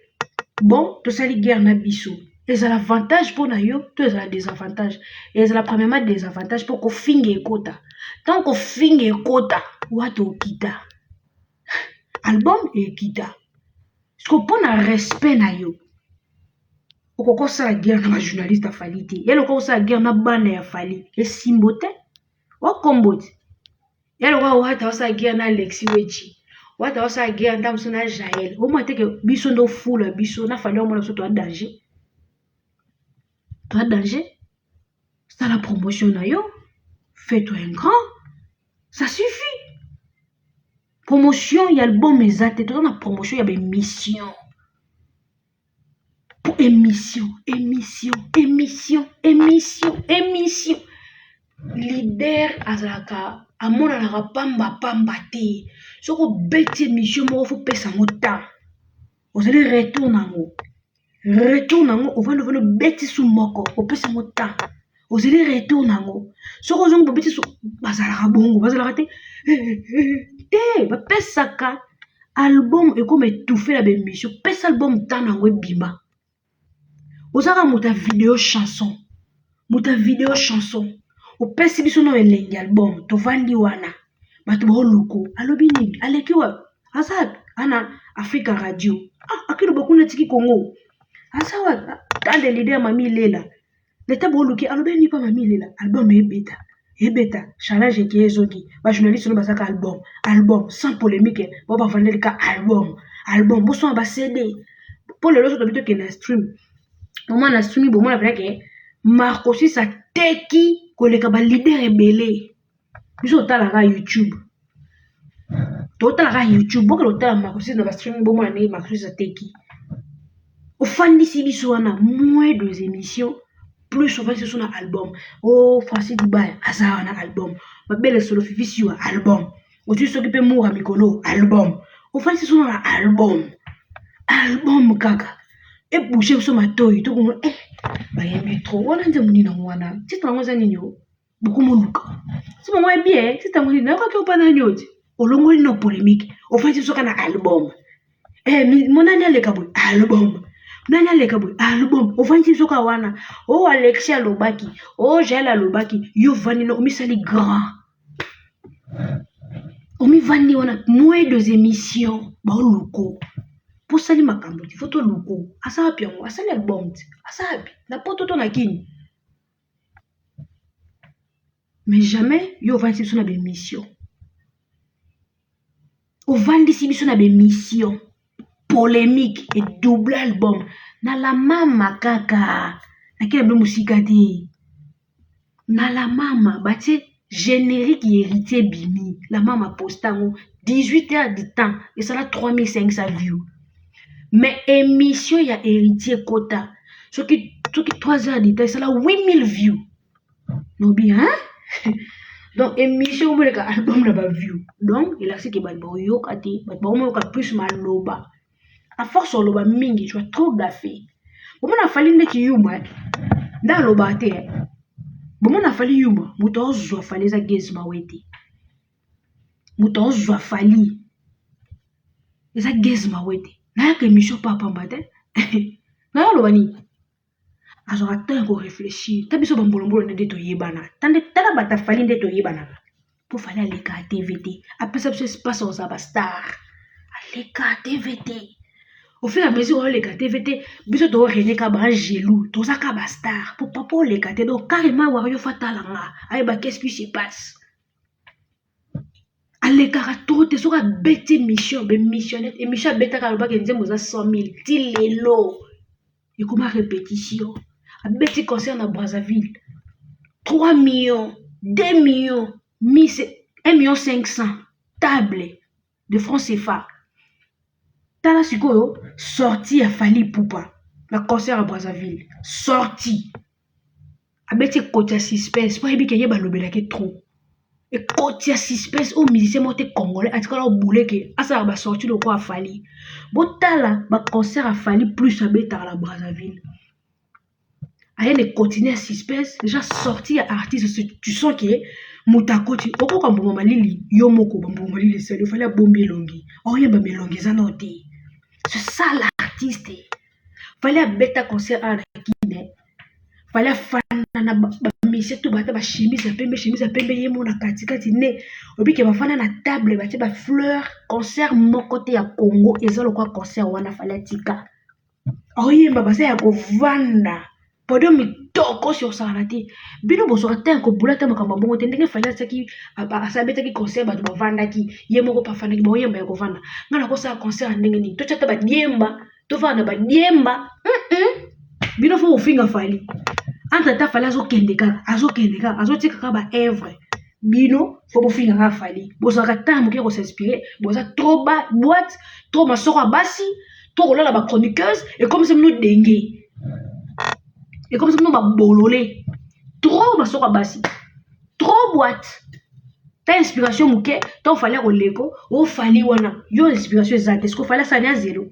bon tosali guerre na biso. Ezala avantage mpo na yo to ezala désavantage? Ezala premièrement désavantage mpo kofinga ekota. Ntango kofinga ekota, wata okita, album ekita. Siko mpo na respect na yo, okoki kosala guerre na bajournaliste ya Fally te. Ya lokola kosala guerre na bana ya Fally, esimbo te, okombo te. Ya lokola wata osala guerre na Alexis Wechi, wata osala guerre ntango mosusu na Jael. Omona te ke biso nde ofula biso na Fally, omona biso toa danger, toa danger. Sala promotion na yo, fais-toi un grand, ça suffit. Promotion ya album eza te, toza na promotion ya baémission. Po émission, émission, émission, émission, émission. Leader azalaka amonanaka pamba pamba te. Soki obeti émission moko, faut pesa yango temps. Ozali retour nango, retour nango, ovandi ovandi, obeti su moko, opesi yango temps, ozali retour nango. Soki ozongi, bobeti su. Bazalaka bongo, bazalaka te te. Bapesaka album ekoma étouffé na baémission. Pesa album temps nango ebima. Ozalaka moto ya video chanson, moto ya video chanson. Opesi biso no elengi album, tovandi wana, bato baoluko alobi nini, aleki wapi, aza ana Afrika Radio. Ah, akiloba kuna, tiki Congo, aza wapi? Tande leader mami lela leta booluki alobi nini mpa mami lela. Album ebeta, ebeta challenge eke ezongi. Bajournaliste no bazaka album, album sans polémique. Bao bavandeli ka album, album bosomba ba CD. Mpo lelo so tobi tokende na stream, omona na stream, bomona mpenza ke Marcosis ateki koleka baleader ebele. Biso totalaka YouTube, totalaka YouTube. Bokende kotala Marcosis na bastream, bomona ndenge Marcosis ateki. Ofandisi biso wana, moins des émissions, plus ofandisi biso na album. O oh, Francis Dibaya aza wana, album mabele solo fifisi wa album ozwi, soki mpe mura mikolo album. Ofandisi biso na album, album kaka ebouche biso matoi. Tokomona eh, bayembi trop wana. Nzembo nini yango wana? Titre yango eza nini? O bokomoluka si bango yebi e titre yango nini? Nayokaki opa nani oti olongoli no polémique. Ofandisi biso kaka na album. Eh, monani aleka boye, album nani aleka boye, album. Ofandisi biso kaka wana. O Alexi alobaki, o Jael alobaki, yo vandi no omisali grand, omivandi wana. Moins des émissions, baoluko mposali makambo ti fo toluko. Aza wapi yango? Asali album ti aza wapi? Na poto to na kini? Mais jamais yo ovandisi biso na baémission, ovandisi biso na baémission polémique edouble album na la mama kaka. Nakei na bino mosika te. Na la mama batie générique, Héritier bimi la mama, poste yango 18 heures du temps, esala 3500 view. Mais émission ya Héritier kota soki soki 3 heures du temps, esala 8000 view. Nobi hein? Donc émission omoneka album na baview. Donc elakisi ke bato bakoyoka te, bato bakomoyoka plus maloba. À force oloba mingi, tu as trop gaffé. Bomona Fally ndeti yuma nde alobaka te. Bomona Fally yuma, moto azozwa Fally eza Gaz Mawete. Moto azozwa Fally eza Gaz Mawete. Nayaka émission papamba te, nayo aloba nini? Azwaka temps ya koréfléchir. Ta biso bambolombolo nde toyebana, tala bato afali nde toyebanaka. Mpo Fally aleka TV te, apesa biso espace kozala bastar. Aleka TV te, au fur et à mesure oleka TV te, biso torene ka baangelu, toza ka bastar. Po papa oleka te, donc carrément wario fa talanga ayeba qu'est-ce qui se passe. Alekaka trop te. Soki abeti émission, bémission, émission abetaka, alobaki nzembo eza 100 000. Ti lelo ekoma répétition. Abeti concert na Brazzaville, 3 millions, 2 millions, 1 million 500 table de francs CFA. Tala sikoyo sortie ya Fally Ipupa na concert ya Brazzaville. Sortie abeti, ekoti ya suspense, mpo ayebi ke ye balobelaki trop. Ekoti ya suspense oyo musicien moko te congolais atikala obuleke asalaka basortie lokola Fally. Botala baconcert ya Fally plus abetaka na Brazzaville, aye na continue ya suspense. Déjà sortie ya artiste, tu sens ke moto akoti, okoka mbuma malili yo moko, bambuma malili esali. Ofali abombi elongi, oyeba melongi eza nao te. C'est ça l'artiste. Fally abeta concert awa na. Fally afanda na bamusicien to bata bachemise ya pembe, chemise ya pembe, ye mo na katikati ne obike bafanda na table, batie bafleur. Concert moko te ya Congo eza lokwa concert wana. Fally atika aoyemba, baza ya kovanda, podium mitoko si osakana te. Bino bozwaka te ya kobula te, makambo ya bongo te. Ndenge Fally atiaki, abetaki concert, bato bavandaki, ye moko mpe afandaki, baoyemba ya kovanda. Ngai nakosala concert ya ndenge nini? Totya ta badiemba, tofanda na badiemba. Bino faut kofinga Fally. Entre temps Fally azokende kaka, azokende kaka, azotika kaka baœuvre. Bino faut bofinga kaka Fally. Bozwaka temps moke kos'inspirer. Boza trop ba boîte, trop masoko ya basi, trop kolala bachroniqueuse. Ekomisa bino denge, ekomisa bino babolole. Trop masoko ya basi, trop boîte. Ta inspiration moke to Fally akoleko o Fally wana, yo inspiration eza te. Siko Fally asali ya zelo,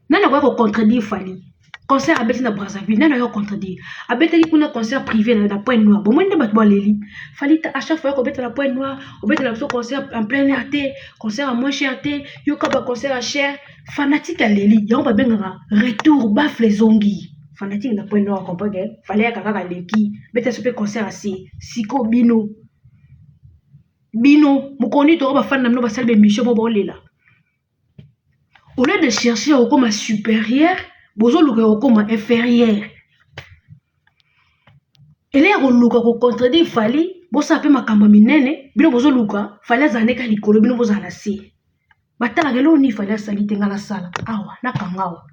nani akoya kocontredire Fally? Concert abeti na Brazzaville, nani akoya kocontredire? Abetaki kuna concert privé na Pointe Noire, bomoni nde bato baleli Fally. À chaque fois kobeta na Pointe Noire, obetela biso concert en plein air te, concert ya moins cher te, yoka baconcert ya cher. Fanatique aleli yango, babengaka retour baffle, ezongi. Fanatique na Pointe Noire comprendre Fally yaka kaka leki beta so mpe concert ase. Siko bino, bino mokoni toko bafani na bino basali baémission mo baolela. Au lieu de chercher ya kokóma supérieur, bozoluka ya kokóma inférieur. Ele ya koluka kocontredire Fally, bosala mpe makambo ya minene. Bino bozoluka Fally azala ndeka likolo, bino bozala na se. Batalaka eloko nini Fally asali te, ngai nasala awa, nakanga awa.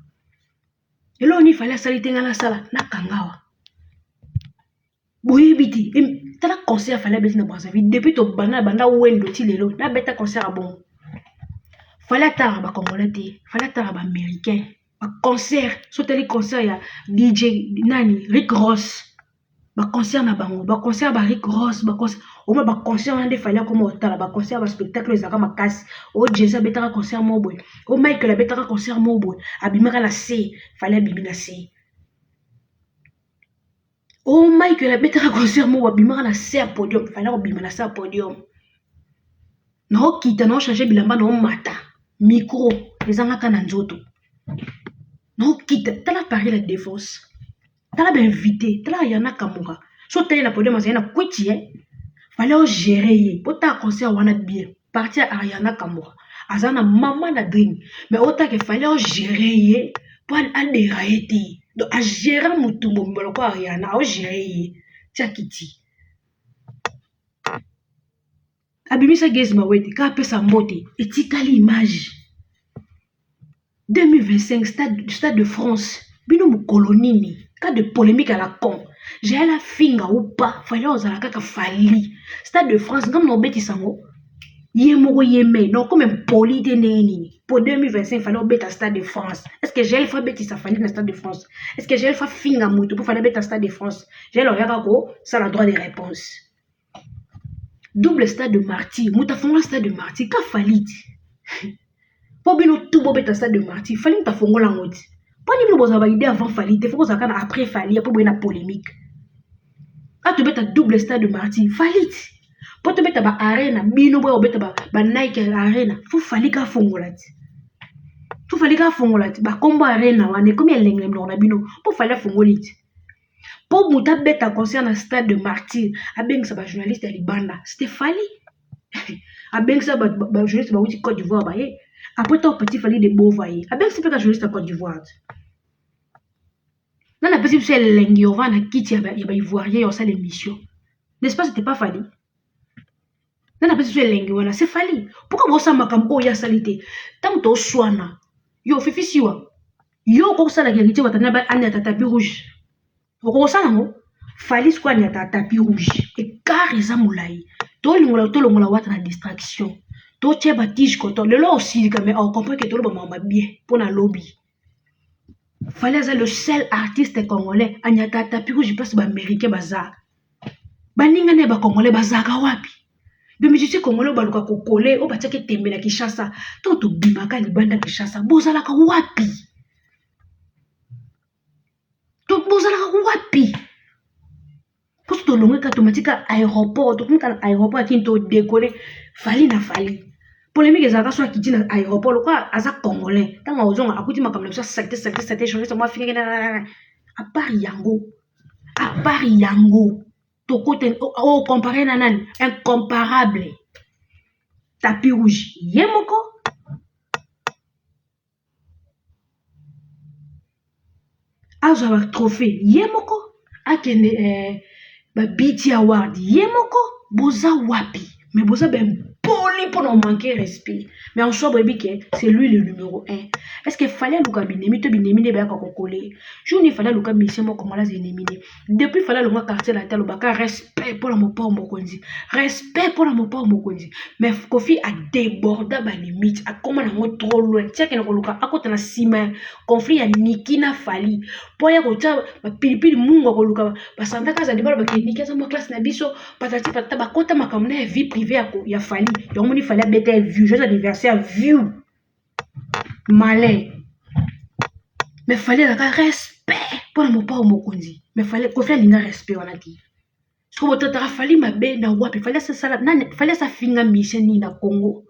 Eloko nini Fally asali te, ngai nasala, nakanga awa. Boyebi te. Tala concert Fally abeti na Brazzaville. Depuis tobanda, banda wendo ti lelo, nabeta concert ya bongo. Fally atalaka bacongolais te, Fally atalaka baaméricain. Baconcert so otali concert ya DJ nani, Rick Ross, baconcert na bango, baconcert ba Rick Ross, baconcert omoi, baconcert wana nde Fally akoma otala. Baconcert, baspectacle ezalaka makasi. O Jay-Z abetaka concert moko boye, o Michael abetaka concert moko boye, abimaka na se. Fally abimi na se. O Michael abetaka concert moko, abimaka na se ya podium. Fally akobima na se ya podium, naokita, naochange bilamba, naomata, micro ezangaka na nzoto, naokita. Tala Paris La Défense, tala bainvité, tala Yana Kamoka. So otali na podium, azali na kwiti ye. Fally ogérer ye po tala concert wana bien. Parti ya Ariana Kamoka, aza na mama na dream, mais otake Fally ogérer ye po adera ye te. Donc agérer motu mobimba lokola Ariana, aogérer ye tia kiti. Abimisa Gaz Mawete kaka, apesa mbote, etikali image. 2025, Stade de France. Bino mokolo nini? Cas de polémique à la con. Jael afinga ou pas, Fally ozala kaka Fally. Stade de France, ngambo na obetisa yango ye moko ye me donc comme impoli te. Ndenge nini po 2025 Fally obeta Stade de France? Est ce que Jael faut abetisa Fally na Stade de France? Est ce que Jael faut afinga motu mpo Fally abeta Stade de France? Jael oyaka kosala droit de réponse. Double Stade de Martyr, moto afongola Stade de Martyr ka Fally ti. Mpo bino tu bobeta Stade de Martyr, Fally moto afongola yango ti. Mpo nini bino bozala baidée avant Fally te? Faut bozala kaka na après Fally mpo boye na polémique. A tobeta double Stade de Martyr, Fally ti. Mpo tobeta ba Arena, bino boya kobeta baNike Arena, faut Fally ka afongola ti. Faut Fally ka afongola ti. Bakombo Arena wana ekomi elengi na minoko na bino mpo Fally afongoli ti. Mpo moto abeta concert na Stade de Martyr, abengisa bajournaliste ya libanda, c'était Fally. Abengisa bajournaliste bauti Côte d'Ivoire, baye. Après ntango petit Fally de Bova ye, abengisa mpe ka journaliste ya Côte d'Ivoire. Nani apesi biso elengi ova na kiti ya baivoirien ya osala émission? N'est-ce pas c'était pas Fally? Nani apesi biso elengi wana? C'est Fally. Pourquoi bosala makambo oyo asali te? Ntango toswana, yo Fifi Siwa, yo okosalaka Héritier Watanabe anyata tapis rouge, okokosala yango? Fally sikoyo anyata tapis rouge. Écart eza molai. Tolingola, tolongola Wata na distraction, totia batige coton. Lelo osilika, mais ocomprendre ke toloba makambo bien mpo na lobi. Fally aza le seul artiste congolais anyata tapis rouge place baaméricain baza. Baninga na ye bacongolais bazalaka wapi? Bamusicien congolais oyo baluka kokole, oyo batiaki tembe na Kinshasa, to tobimaka libanda Kinshasa, bozalaka wapi? Bozalaka wapi? Mposo tolongwe kaka, tomatika aéroport, tokomi kaka na aéroport ya Kini, todécoller. Fally na Fally polémique ezalaka so akiti na aéroport lokola aza congolais. Ntango azonga, akuti makambo na biso, saleté, saleté, saleté. Journaliste moko afingaki. À part yango, À part yango tokota o comparer na nani? Incomparable. Tapis rouge ye moko azwa ba trophée ye moko akende eh, ba BT award ye moko boza wapi mais boza ba impoli mpona omanke respect mais en soi boyebi ke c'est lui le numéro 1 est ce que fallait aluka binemi to binemi nde bayaka kokole jour nini fallait aluka mission moko congolais aza ennemi ne depuis fallait alongwa quartier latin alobaka respect mpona mopao mokonzi respect mpona mopao mokonzi mais kofi adeborda balimite akoma nango trop loin ti akende koluka akota na nsima ya conflit ya niki na fali mpo aya kotya bapilipili mungu akoluka basantaka azali balo bakende niki aza mwa classe na biso patati patata bakota makambo na ya vie privée ya, ya fali yango moni fali abeta ye view joyeux anniversaire view malin mais fali azalaka respect mpo na mopao mokonzi mais fali kofi alinga respect wana te soko botataka fali mabe na wapi fali asasala nani fali asafinga mission nini na congo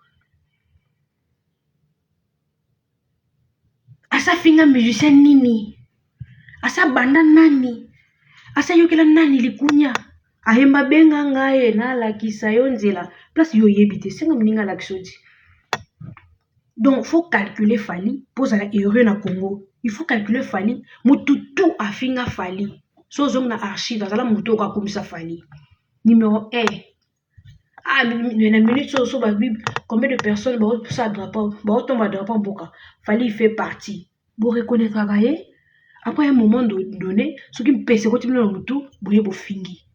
asafinga musicien nini asabanda nani asayokela nani likunya ayemba benga ngai nalakisa yo nzela place yo oyebi te senga moninga alakisa yo ti donc faut calculer Fally mpo ozala heureux na Congo il faut calculer Fally mutu tout afinga Fally so ozongi na archive azala mutu oyo akumisa Fally numéro 1 ah na minute oyo so babi combien de personnes baosala drapeau baotomba drapeau mboka Fally fait partie bo reconnaîtraka ye après un moment donné soki mpese ekoti bino na mutu boye bofingi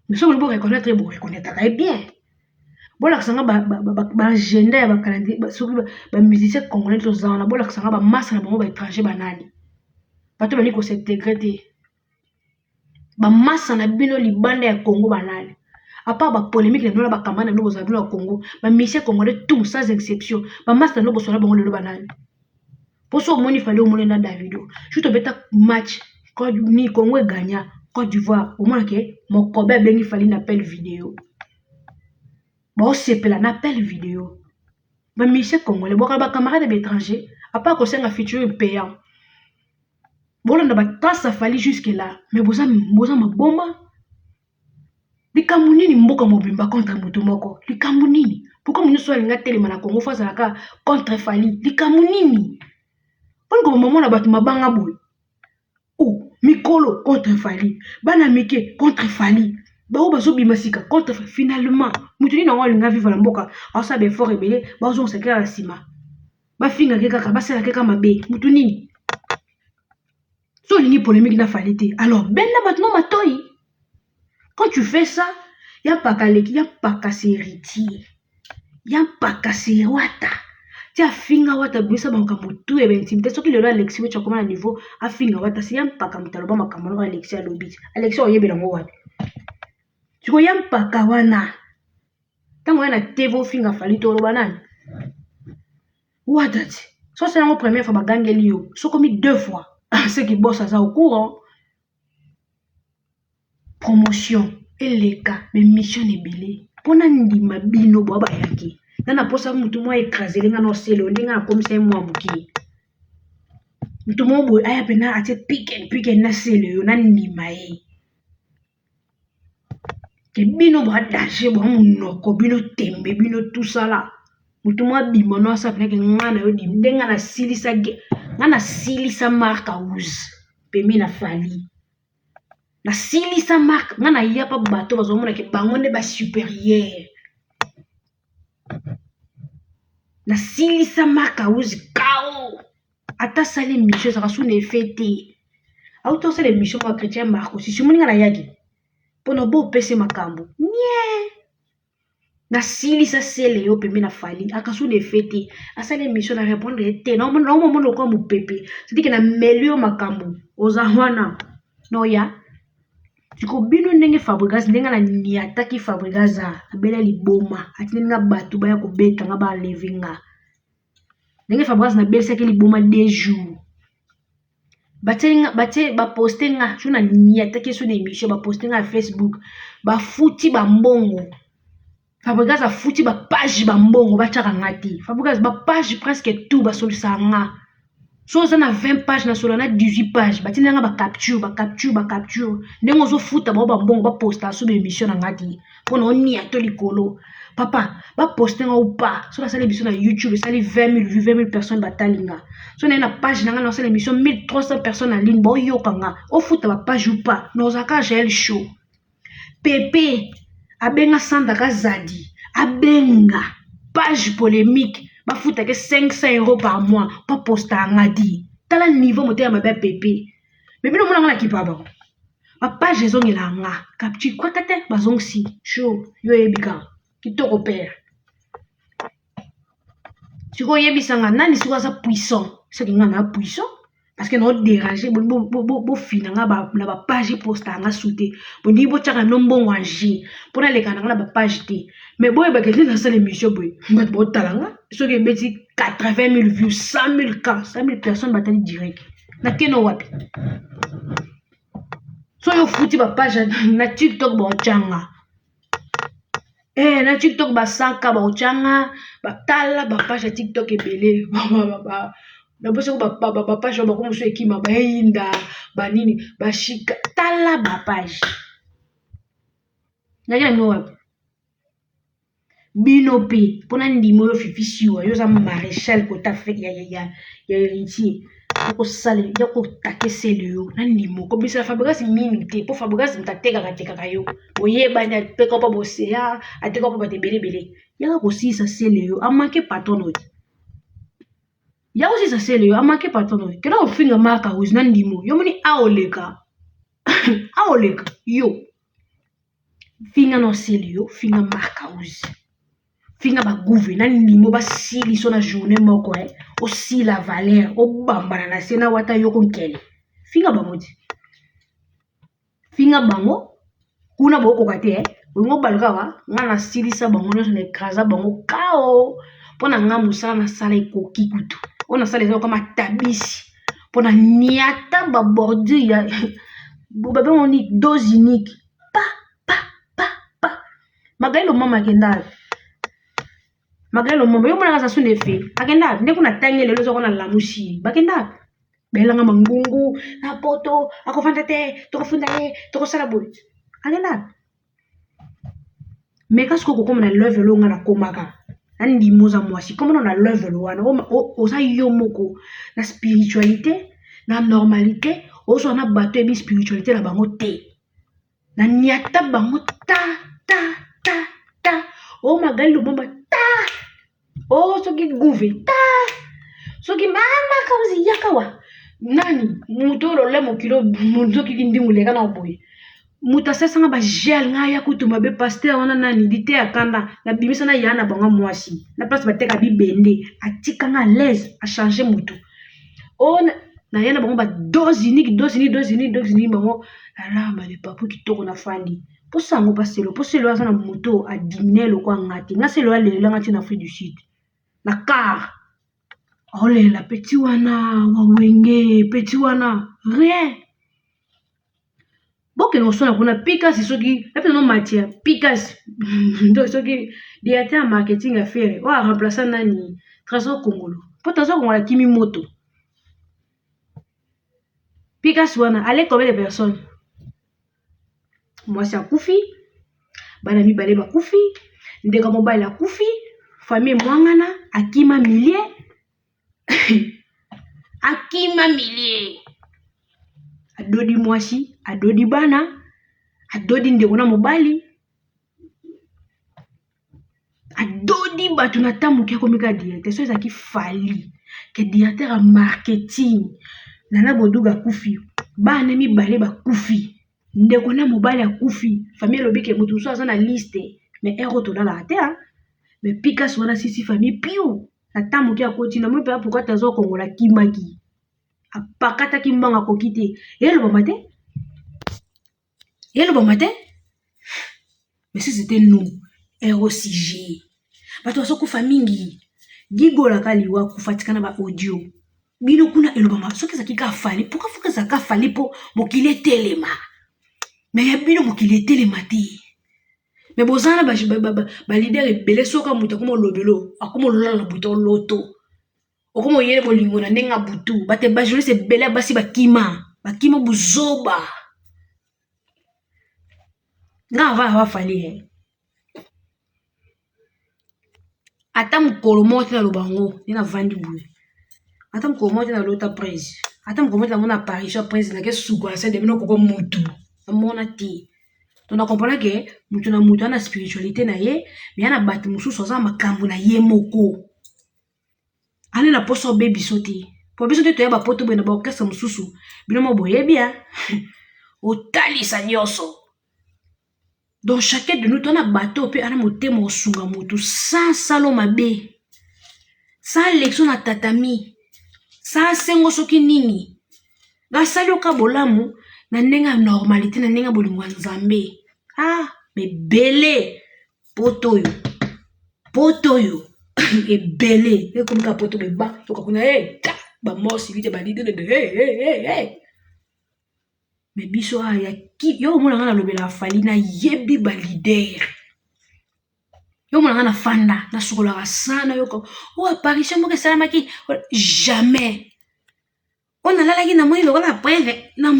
mais soki bolingi bo reconnaître ye bo reconnaîtraka ye bien bolakisa nga baagenda ya bacalendrier soki bamusicien congolais toza wana bolakisa nga bamasa na bango baétranger banani bato balingi kosintegre te bamasa na bino libanda ya congo banani apart bapolémique na bino na bacampagne na bino bozala bino ya congo bamusicien congolais tout sans exception bamasa na bino bosala bango lelo banani mpo so omoni fali omoni na davido ju tobeta match ni congo egagna Côte d'Ivoire omonake mokobe abengi fali na appel video baosepela na appel video bamusicien congolais bokala bacamarade ya baétranger apart kosenga featuring payant bolanda batrace ya fali jusque là mais boza, boza maboma likambo nini mboka mobimba contre moto moko likambo nini pourquoi moto nyonso alingi atelema na congo fo azalaka contre fali likambo nini mponi koboma mona bato mabanga boye Oh, mikolo contre Fally, bana mike contre Fally, baoyo bazobima sika contre finalement moto nini yango alinga vivre na mboka aosala baeffort ebele bazongisa kaka na nsima bafingake kaka basalake kaka mabe moto nini so olingi polémique na Fally te alors benda bato no matoi quand tu fais ça ya mpaka leki ya mpaka c'est héritier ya mpaka c'est wata ti afinga wata abimisa makambo tu ya baintimité soki lelo alexi weti akoma na niveau afinga wata si ya mpaka moto aloba makambo noko alexi alobi ti alexi oyebela yango wapi sikoyo ya mpaka wana ntango ya na tv ofinga fali to oloba nani wata ti so osala yango première fois bagangeli yo sokomi deux fois seki boss aza au courant Promotion eleka ba emission ebele po na ndima bino boa bayaki nga na posa mutu moko a ecrasele nga na osele ndenge nga nakomisa ye mua mukie mutu moko boye aya pena atie piken piken na sele yo na ndima ye ke bino boa danger boa munoko bino tembe bino tusala mutu moko abima no asala pena ke nga na yo ndenge nga nasilisa nga nasilisa marc house pembeni na Fally. Nasilisa marque nga naya pa bato bazomona ke bango nde ba superieur nasilisa marque house kao ata asali emission ezalaka su na effet te auti osala emission mwa chrétien marco sisi omoni nga nayaki mpona bo opesi makambo nie Nasilisa sele yo pembe na Fally akasu na effet te asala emission na repondre ye te naomona lokola mopepe cest que na meli yo makambo oza wana noya siko bino ndenge Fabregas ndenge na niataki Fabregas abela liboma atindeli nga bato baya kobeta nga ba enleve nga ndenge Fabregas nabelisaki liboma deux jours batie nga batie ba poste nga soki na niataki so na émission ba poste nga na Facebook bafuti ba mbongo Fabregas afuti ba page ba mbongo batiaka nga te Fabregas ba page presque tout basolisaka nga. So oza na 20 page na solo na 18 page batindela nga ba capture ba capture ba capture ndenge ozofuta bango bambongo baposta so baémission na nga te mpo na onia to likolo papa baposte nga ou pas so nasali émission na youtube esali 20 000 vues 20 000 personnes batali nga so naye na page na nga nasala émission 1300 personnes en ligne baoyoka nga ofuta bapage ou pas nozalaka jael show Pepe abenga Sandra Kazadi abenga page polemique bafutake 500 euros par mois po posta yanga di tala niveau motema mabe ya Pepe mais bino omona nga na kipa bango ba page ezongela nga capture kwata te bazongisi show yo oyebi kaka kitoko père sikoyo oyebisa nga nani sikoyo aza puissant soki nga na puissant parce que nao déranger bofina nga na bapage eposta nga su te bolingi botyaka bino mbongo en jeu mpo naleka na nga na bapage te mais boyebaka ete nasala émission boye bato botala nga soki ebeti 80 000 vues 100 000 cas 100 000 personnes batali direct nakeno wapi soki ofuti bapage na tiktok baotyanga Eh, na tiktok basanka baotyanga batala bapage ya tiktok ebele naposako bapage oyo bakomosu ekima baeyinda banini bashika tala bapage naki na bino wapi bino mpe mpona ndima oyo fifi siwa yo oza maréchal kota ya héritier okosala ya kotakesele yo na ndima okobisela fabrigas minu te mpo fabrigas moto atekaka tekaka yo boyebani ateka mpo boseya ateka mpo bato ebele ebele yaka kosilisa sele yo amanke patron oyo ya kosilisa sele yo amanke patron oyo kenda kofinga marka rose na ndimo yo moni aoleka aoleka yo finga na sele yo finga marka rose finga bagouve na ndimo basiliso na journée moko eh. osila valeur obambana na se na wata yoko nkele finga bango ti finga bango kuna bokoka te eh. olingo obaluka wa nga nasilisa bango nyonso na ekrasa bango kao mpo na nga mosala nasala ekoki kutu oyo nasala eza lokola matabisi mpo na niata babordure ya babengo nini dose unique pa pa pa pa Magali Lomama akenda wapi? Magali Lomama yo monaka Sassou Ndefe akenda wapi? Nde kuna tangi lelo ozoko na lamusi ye bakenda wapi? Bayelanga mangungu na poto akofanda te tokofunda ye tokosala boye akenda wapi? Meka sikoyo kokoma na level oyo nga nakomaka na ndima oza mwasi koma na level wana oza yo moko na spiritualité na normalité ozwa na bato oyebi spiritualité na bango te na niata bango ta ta ta ta o oh, magali lobomba ta o oh, soki gouve ta soki mama kauzi yakawa nani moto oyo lole mokili soki kindingu leka na boye moto asasanga bagel ngai ya kutu mabe paster wana nani lite ya kanda nabimisa na ya na bango mwasi na place bateka bibende atika nga alaise achange motu o naya na bango ba dose unique dose unique dose unique dose unique bango nalamba le papu kitoko na fandi mposa yango mpa selo mpo selo aza na moto adimine lokwa nga te nga selo alelela nga ti na afrique du sud na car aolela peti wana wawenge peti wana rien bokende koswana kuna pikasi soki napesa no matière pikasi donc soki directeur ya marketing ya fere oyo aremplaça nani trésor kongolo mpo trésor kongolo akimi moto pikasi wana ale combien de personnes mwasi akufi bana mibale bakufi ndeko mobali akufi famille emwangana akima milie akima milie adodi mwasi adodi bana adodi ndeko na mobali adodi bato na ntango moke akomi kaka directeur so ezalaki fali ke directeur ya marketing nana boduga akufi bana mibale bakufi ndeko na mobali akufi famille elobi ke moto mosusu aza na liste mais heure oyo tolalaka te mais pikas wana sisi famille piu na ntango moke akoti na moi mpenza pourquoi tazo kongola akimaki apakataki mbongo akoki te elobama te elobama te mais si c'était nous ROCG bato bazokufa mingi gigolaka liwa akufa tika na ba audio bino kuna elobama soki ezalaki kaka fali pourquoi foki ezalaka fali mpo mokili etelema me ya bino mokili etelema te me boza na balider ebele soki moto akoma olobelo akoma ololala na butu oloto. Okoma oyele bolingo na ndenge ya butu. Bato ba journaliste ebele ya basi bakima. Bakima buzoba. Nga avant ava Fally eh. Ata mokolo moko te naloba yango nde navandi boye. Ata mokolo moko te nalota prince. Ata mokolo moko te namona apparition ya prince nake sukola salle de bain nakoko mutu. Namona te. Donc na comprendre que mutu na mutu aza na spiritualité na ye mais ya na bato mosusu aza na makambo na ye moko. Aza na mposa obebiso te. Po biso nde toya ba poto boye na ba orchestre mosusu bino moko boyebi hein. Otalisa nyonso. Donc chacun de nous toza na bato mpe ana motema kosunga motu sans salo mabe. Sans lection na tatami. Sans sengo soki nini. Basali yo ka bolamu na ndenge ya normalité na ndenge ya bolingo ya Nzambe. Ah, ebele poto oyo. Poto oyo ebele ekomi kaka poto beba yoka kuna hey, ta ba mort civile ba leader de hey, hey, hey, hey. Mais biso ah ya ki yo omona nga nalobela Fally nayebi ba leader. Yo omona nga na fanda nasukolaka sana yoka oh apparition moko esalamaki jamais. Oyo nalalaki namoni lokola preve na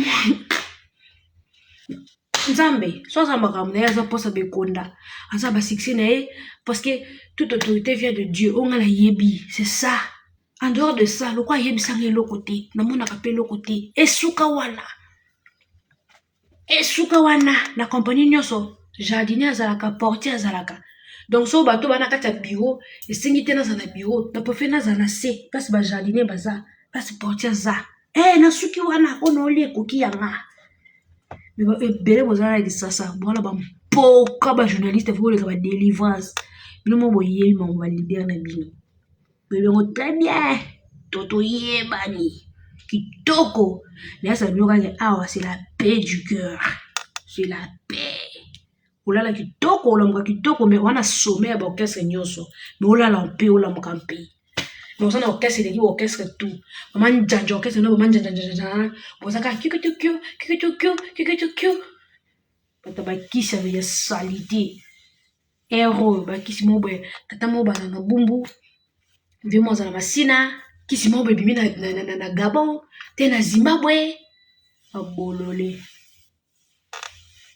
Nzambe so aza makambo na ye aza mposa bekonda aza ba succès na ye parce que toute autorité vient de Dieu oyo nga nayebi c'est ça en dehors de ça lokola ayebisanga eloko te namonaka mpe eloko te esuka wana esuka wana na compagnie nyonso jardinier azalaka portier azalaka donc so bato bana kati ya bureau esengi te nazala na bureau na préfère nazala na se place ba jardinier baza place portier aza eh nasuki wana oyo naolia ekoki yanga ebele bozala na lisasa bwana bampoka ba journaliste fo boleka ba délivrance bino mo boyebi mango ba leader na bino boyebi yango très bien to toyebani kitoko nayasa bino kaka awa c'est la paix du cœur c'est la paix olala kitoko olamuka kitoko mais wana sommet ya baorchestre nyonso mais olala mpe olamuka mpe mais oza na orchestre eleki orchestre tout mama njanja orchestre no mama njanjanjanjanja boza kaka kikitukio kikitukio kikitukio bato bakisi ya salite ere oyo bakisi moko boye tata moko baza na bumbu vie moko aza na masina kisi moko boye ebimi na, na, na, na, na gabon te na zimbabwe babolole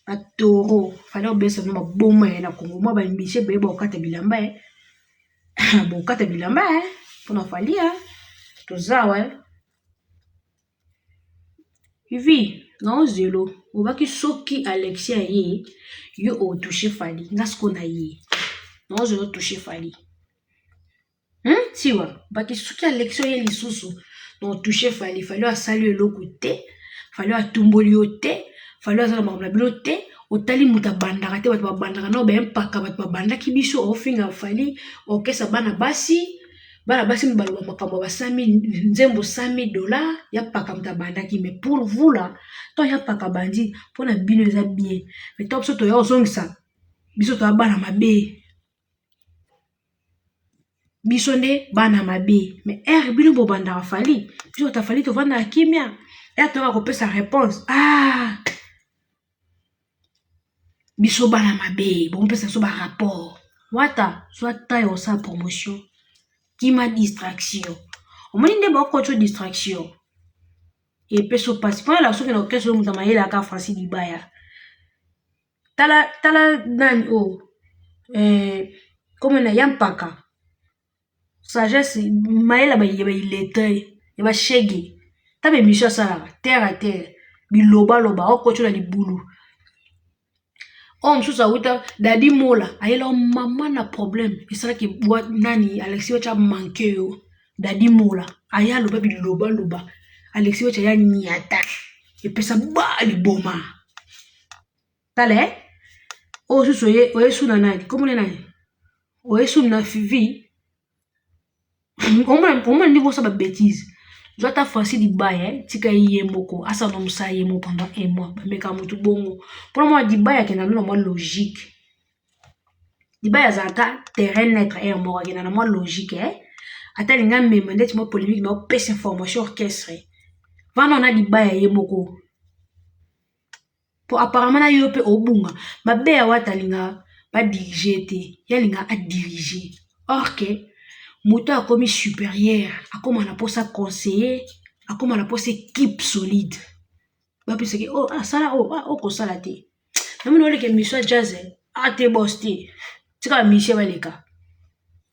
batoro fale obesa bino maboma ye na kongo mwa bamisie boye bakokata bilamba ye bokata bilamba ye mpona fali ye toza wa Vivi naozelo obaki soki Alexis aye yo o touche Fally nga siko na ye naozelo touche Fally hmm? tiwa obaki soki Alexis oye lisusu na otouche Fally Fally asali yo eloko te Fally atumboli yo te Fally aza na makambo na bino te otali moto abandaka te bato babandaka nao baempaka bato babandaki biso ofinga Fally okesa bana basi bana basi baloba makambo ya ba 100 nzembo 100 dollars ya paka moto abandaki mais pour vous là to ya paka bandi mpona bino eza bien mais to biso toya kozongisa biso toya bana mabe biso nde bana mabe mais ere bino bobandaka fali biso bata fali tovandaka kimia ere toyaka kopesa réponse ah biso bana mabe bomopesa biso barapport wata zwa temps ya kosala promotion kima distraction omoni nde bakotyo distraction epesa mpasi mpona la soki na orchestre oyo moto amayele aka francis libaya tala tala nani oyo oh, eh, komona ya mpaka sagesse mayele ya ba illettré ya ba shege ta ba émission asalaka terre à terre bilobaloba okotyo na libulu oyo mosusu awuta dadi mola ayela mama na problème esalaki nani alexi wacha manke yo dadi mola aya aloba bilobaloba alexi wacha ya nyata epesa ba liboma tala eh? oyo susu oye su na nani komona nani oye su na fivi omona ndenge osala babétise zwa ata francis dibaya eh? tika ye moko asala na mosala ye moko pendant un mois bameka motu bongo mpona mwa dibaya akenda no na mwa logique dibaya azalaka terrain neutre heure moko akenda na mwa logique eh? ata alingi amema ndeti mwa polémique na opesa information orchestre vanda na dibaya ye moko po apparemment na yo mpe obunga mabe ya wata alinga badirige te ye alinga adirige or ke Moto akomi supérieur, akoma na posa conseiller, akoma na posa équipe solide. Bapesaki oh ah sala oh ah okosala te. Namoni oleka émission ya jazz ah te boss te. Tika ba musicien baleka.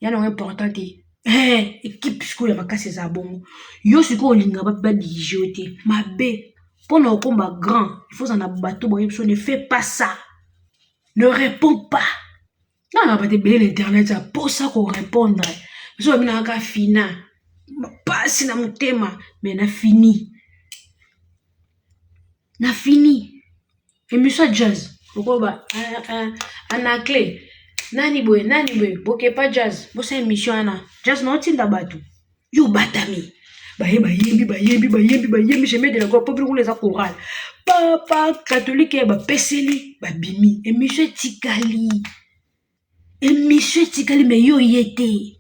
Ya nango important te. Eh, équipe sikoyo ya makasi eza bongo. Yo sikoyo olinga ba ba diriger yo te. Mabe. Pona okoma grand, il faut ozala na bato boyebi biso ne fais pas ça. Ne réponds pas. Nga na bato ebele na internet ya posa ko répondre. Biso babinaka kaka fina. Pasi na motema, mais na fini. Na fini. Émission ya jazz. Okoba anacle. Nani boye, nani boye, bokepa jazz. Bosa émission wana. Jazz na otinda bato. Yo batami. Baye bayembi bayembi bayembi bayembi chemin de la gloire po bino kuna eza chorale. Papa catholique bapeseli babimi. Émission etikali. Émission etikali mais yo ye te.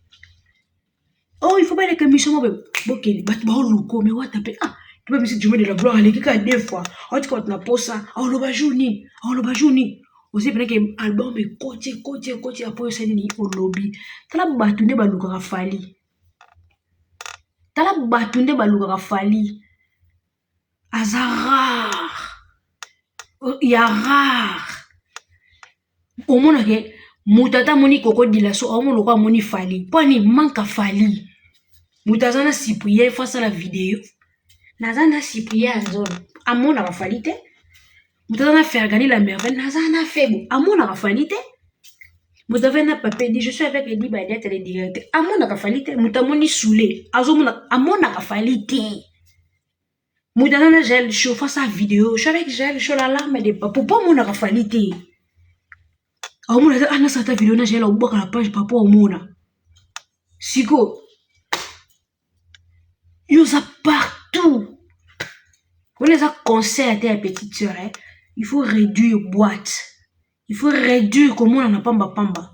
Oh, il faut baleka émission moko bokende bato baoluko mais wata mpe ah toba misi chemin de la gloire aleki kaka deux fois aotika bato na posa aoloba jour nini aoloba jour nini ozi mpena ke album ekoti ekoti ekoti apo osali nini olobi tala bato nde balukaka fali Tala batu nde balukaka Fally aza rare ya rare omonake moto ata amoni koko dilaso aomona lokola amoni Fally mpo ani manque ya Fally moto aza na Cyprien fo asala video naza na Cyprien ya nzolo amonaka Fally te moto aza na Fergani la merveille naza na Febo amonaka Fally te moto aza na Pape dit je suis avec Eddy Badiata le directeur amonaka Fally te moto amoni Soule azomona amonaka Fally te moto aza na Jael Show face à vidéo je suis avec Jael Show la larme de papa po amonaka Fally te aomona te anasala ta video na Jael obwaka na page papa omona siko yo oza partout wana eza conseil ata ya petite sœur eh? Il faut réduire boîte, il faut réduire komonana pamba pamba.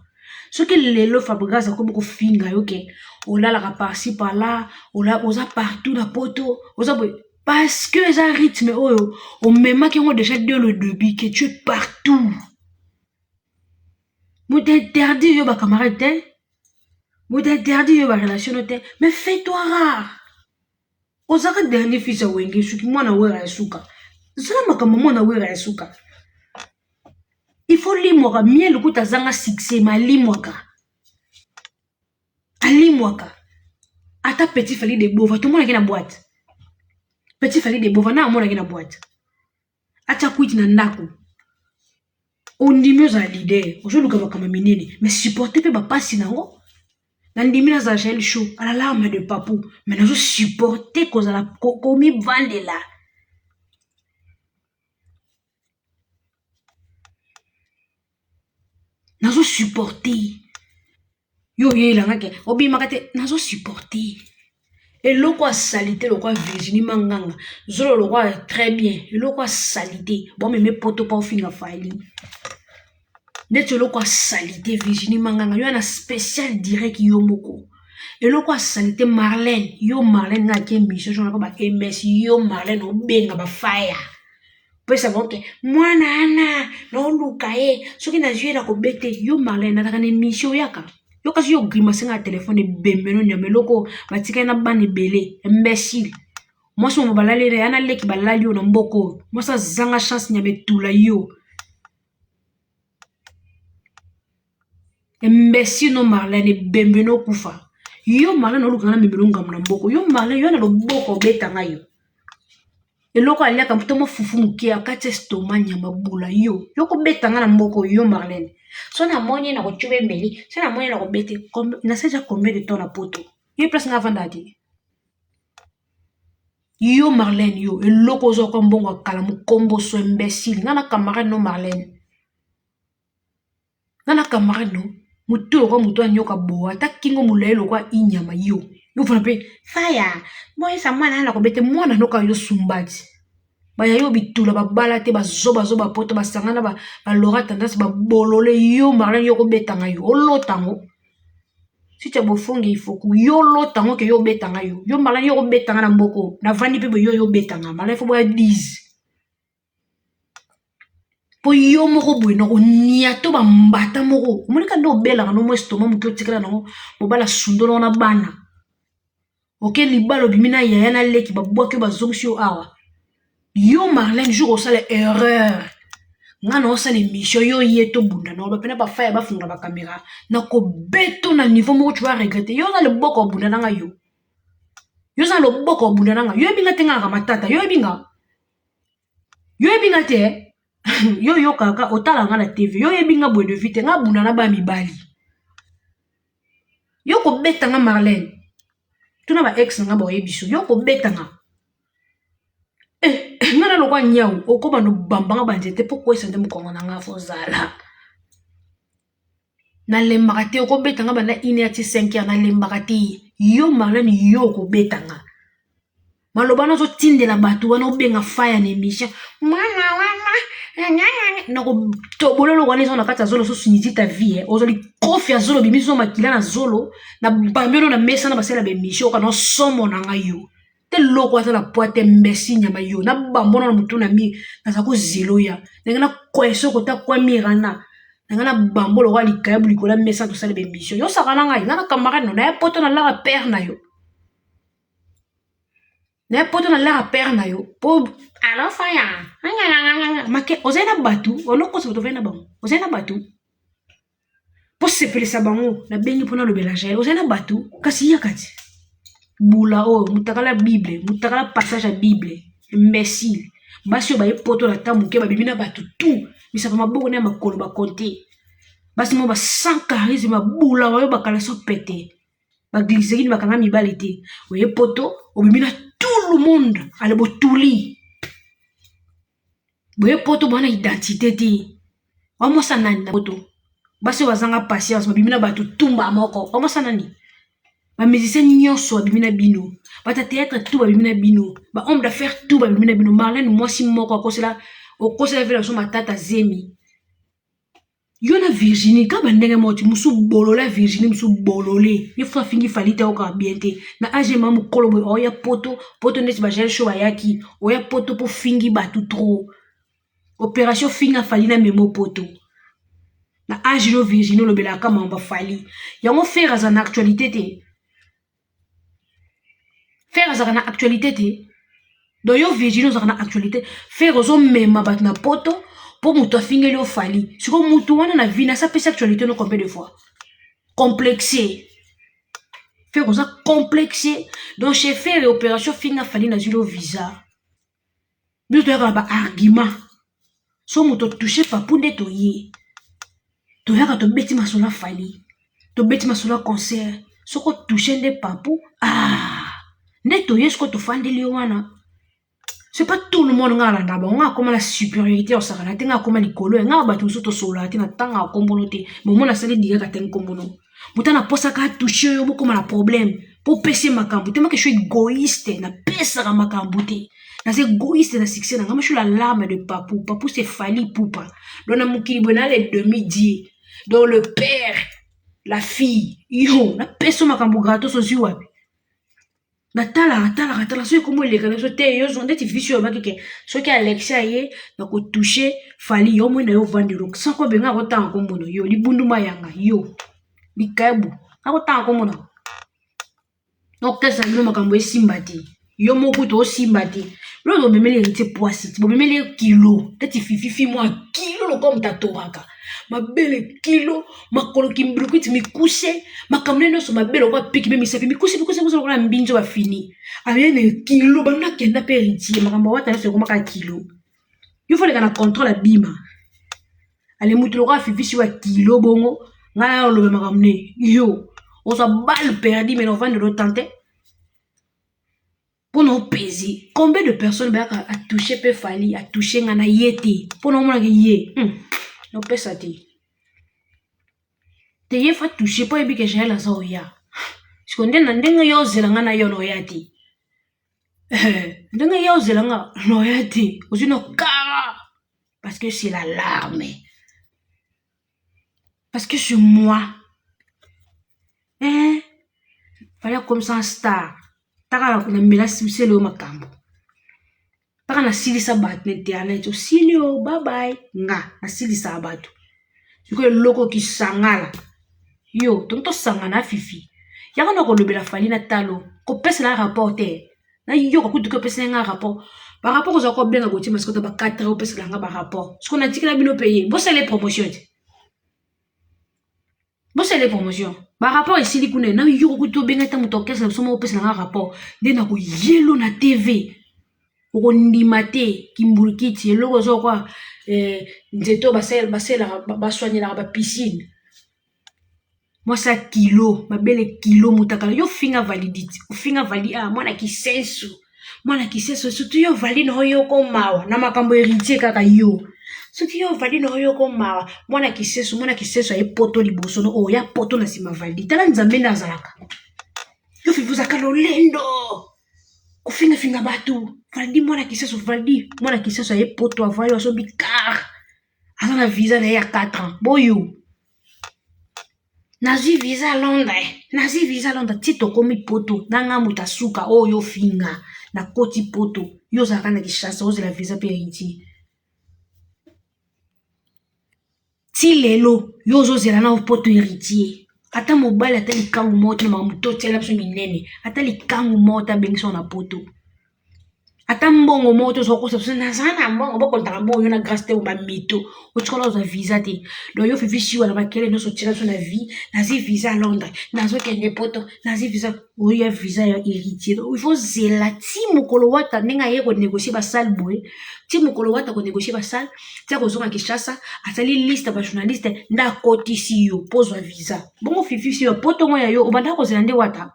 Soki lelo Fabregas akomi kofinga yo ke olalaka par-ci par-là, oza partout na poto, oza boye parce que eza rythme oyo omemaki yango déjà dès le début que tu es partout. Moto interdit yo ba camarade te, moto interdit yo ba relation no te, mais fais-toi rare. Ozalaka dernier fils ya Wenge soki mwana Wera ya suka. Zala makambo mwana Wera ya suka. Il faut limwaka miel kuta azanga succès mais alimwaka. Alimwaka. Ata petit Fally de Bova tomonaki na boîte. Petit Fally de Bova na amonaki na boîte. Atia kwiti na ndako. Ondimi ozala leader, ozoluka makambo minene, mais supporter pe ba pasi nango. Nandimi nazala Jael Show à la larme de Papou, mais nazo supporter kozala komivandela. Nazo supporter. Yo oyelanga ke obimaka te, nazo supporter. Eloko ya salite lokwa Virginie Manganga, zolo lokwa très bien, eloko ya salite, bomeme poto pa ofinga Fally. Ndeti eloko ya salite Virginie Manganga, yo na spécial direct yo moko. Eloko ya salite Marlène, yo Marlène nga ke mission jona ba MS, yo Marlène obenga ba fire. Pesa bango ke mwana ana naoluka ye soki nazwi ye nakobete yo Marlène nazalaka na émission oyaka yo kasi yo grimace nga na telefone ebembe no nyama eloko batikali na bana ebele imbécile mwasi momo balali ye na leki balali yo na mboka oyo mwasi azanga chance nyama etula yo imbécile no Marlène ebembe no kufa yo Marlène oluka nga na memelo ngambo na mboko yo Marlène yo na loboko obeta nga yo eloko aliaka to mwa fufu moke akati estomac nyama bula yo yo kobeta nga na mboko yo Marlène so namoni ye nakocuba mbeli so namoni ye nakobete nasaja combien de temps na poto ye place nga avanda te yo Marlène yo eloko ozwa kwa mbongo ya kala mokomboso imbécile nga na camarade no Marlène nga na camarade no motu lokwa motu anyoka boa ata kingo molai lokwa inyama yo yo fana mpe faya boyesa mwana na kobete mwana noka yo sumbati baya yo bitula babala te bazobazoba poto basangana balora tendance babolole yo Marlène yo kobetanga yo olota yango site ya bofonge ifoku yo olota yango ke yo obetanga yo yo Marlène yo kobetanga na mboko navandi mpe boye yo yo obetanga Marlène fo boya 10. Mpo yo moko boye na koniato bambata moko omoni kaka nde obelaka no mwa estoma moke otikala nango mobali asundola wana bana oke libala obimi na yaya na leki babwaki yo bazongisi yo awa yo Marlène jour osala erreur nga na osala émission yo ye tobunda na oloba pena bafaya bafungola bakamera na kobeto na niveau moko tu vas regretter. Yo oza loboko obunda na nga, yo yo oza loboko obunda na nga. Yo yebi nga te, nga naka matata. Yo yebi nga, yo yebi nga te. Yo yokaka, otala nga na TV, yo yebi nga boye de vie te. Nga bunda na ba mibali, yo kobeta nga Marlène, tuna ba ex na nga baoyebi so yo kobeta nga. Eh, nga na lokwa nyau okóma nobambanga banzete mpo kwesa nde mokongo na nga fozala. Nalembaka te, okobeta nga banda 1h ti 5h, nalembaka te. Yo Marlène, yo okobeta nga maloba wana ozotindela bato wana obenga faya na émission mwana wana nakotobola eloko wana eza na kati ya zolo. So sinisi ta vie ozwa likofi ya zolo, bimisi zo makila na zolo na bambi ono na mesa na basala baémission oka nosomo na ngai. Yo te loko aza na poi te, mbesi nyama yo na bambona na motu na mi naza kozela oya ndenge na kwese okota kwa mirana na ngai na bambo lokwa likayabu likolo ya mesa tosala baémission. Yo osaka na ngai, ngai na camarade no naya poto, nalaka père na yo, naye poto, nalaka père na yo po alo faya make. Ozali na bato olokosa bato, ovai na bango, ozali na bato mpo sepelisa bango. Nabengi mpo nalobela Jael, ozali na bato kasi yaka ti bula oyo mutakala bible, mutakala passage ya bible, imbécile. Basi oyo baye poto na ta moke babimi na bato tu misaka maboko na ya makolo bakonte basi mo ba sans charisme, babula oyo bakala so pete baglycérine bakanga mibali te. Oye poto obimi na tout le monde ale botuli boye poto bwana identité te. Wamwasa nani na poto? Basi oyo bazanga patience babimi na bato tumba moko. Wamwasa nani? Bamusicien nyonso babimi na bino, bato ya théâtre tout babimi na bino, bahomme d'affaires tout babimi na bino. Marlène mwasi moko akosela okosela vela biso matata zemi. Yo na Virginie ka bandenge moko ti mosu bolole ya Virginie, mosu bolole ye fo afingi Fally te, okaka bien te na age ma mokolo boye oya poto poto ndeti bajael show bayaki oya poto mpo fingi bato trop. Opération finga Fally na memo poto na age no Virginie olobelaka mambo Fally yango. Ferre aza na actualité te, Ferre azalaka na actualité te. Donc yo Virginie ozalaka na actualité, Ferre ozomema bato na poto mpo moto afingeli yo Fally. Sikoyo motu wana na vie nasi apesi actualité no combien de fois? Complexe, Ferre oza complexe. Donc chez Ferre, opération finga Fally nazwi yo visa. Biso toyaka na baargument, so moto touche papu nde toye, toyaka tobeti masolo ya Fally, tobeti masolo ya concert. Soki otouche nde papu, ah nde toye sikoyo tofandeli yo wana. C'est pas tout le monde. Nga alanda bango, nga akoma na supériorité osakana te, nga akoma likolo ya nga bato mosusu tosololaka te na ntanga ya kombono te. Bomona asali direct atengi kombono moto na posaka atouche oyo bokoma na problème mpo opesi makambo te. Maka je suis égoïste, napesaka makambo te, naza égoïste na succès na nga. Je suis la larme de Papu. Papu, c'est Fally Ipupa. Donc na mokili boye na le demi dieu, donc le père, la fille. Yo napesa makambo gratos, ozwi wapi? Natalaka talaka tala soki kombo eleka na biso te. Yo ndeti visi oyo obaki ke soki Alexia ye na kotouche Fally, yo moi na yo ovandelo sans kobenga akotanga kombo na yo libundu mayanga yo likabu akotanga kombo na okesa bino makambo esimba te. Yo moko to osimba te. Biloko bomemeli Héritier poisi, bomemeli ye kilo neti fififi mwa kilo lokola moto atokaka mabele kilo makolo kimbilukiti mikuse makambo nde nyonso mabe lokola piki mpe misapi mikuse mikuse mikuse lokola mbinzo bafini aye na kilo banda kenda mpe Héritier makambo awata nyonso ekomaka kilo. Yo foleka na contrôle abima ale mutu lokola fifisi wa kilo bongo. Ngai na oloba makambo ne yo ozwa balle perdu mais novandelo tante mpona opesi combien de personnes bayaka atouche mpe Fally atouche nga na ye te mpona omonaka ye nopesa te te ye fa touche mpo oyebi ke Jael aza oya siko nde na ndenge yo ozela nga na yo na oya te, ndenge yo ozela nga na oya te, ozwi no kara parce que c'est la larme, parce que c'est moi, eh Fally comme ça star taka na mela sele oyo makambo taka. nasilisa bato na internet osili o babai nga nasilisaka bato sikoyo eloko kisangala yo tongi tosangana fifi yaka na kolobela fali na talo kopesela rapport te nayoka kutu ke opesela nga rapport barapport ozala kobenga kotima sikoyo ba 4 heures opesela nga barapport sikoyo natikela bino mpe ye bosala promotion te bosala promotion barapport esili kuna nayoka kutu obenga ata moto orchestre na biso moko opesela nga rapport nde nakoyelo na tv okondima te kimbulikiti eloko oza kwa eh, nzete oyo basalelaka baswanelaka bapiscine mwasi ya kilo mabele kilo mutakala yo finga validite ofinga vali ah, mwana kisensu mwana kisensu surtout yo vali na oyoko mawa na makambo héritier kaka yo soki yo vali na oyoko mawa mwana kisensu mwana kisensu aye poto liboso no oya poto na nsima validi tala nzambe nde azalaka yo fifi ozalaka lolendo kofingafinga bato valdi mwana kisensu valdi mwana kisensu aye poto avali asombi car aza na visa na ye ya 4 ans boyo nazwi visa londres nazwi visa londres ti tokomi poto na nga moto asuka oyo ofinga nakoti poto yo ozalaka na kinshasa ozela visa mpe héritier ti lelo yo ozozela na poto héritier ata mobali ata likangu moko te na makambo totiela biso minene ata likangu moko te abengisi na poto ata mbongo moko te ozwa kosa biso naza na mbongo bokontaka mbongo yo na grâce te bamito otikala ozwa visa te donc yo fifi siwa na bakele nyonso otiela biso na vie nazwi visa ya londres nazokende poto nazwi visa oyo ya visa ya héritier il faut zela ti mokolo wata ndenge aye konegocie basale boye ti mokolo wata konegocie basale ti akozonga kinshasa asali liste ya bajournaliste nde akotisi yo mpo ozwa visa bongo fifi siwa poto ngo ya yo obandaka kozela nde wata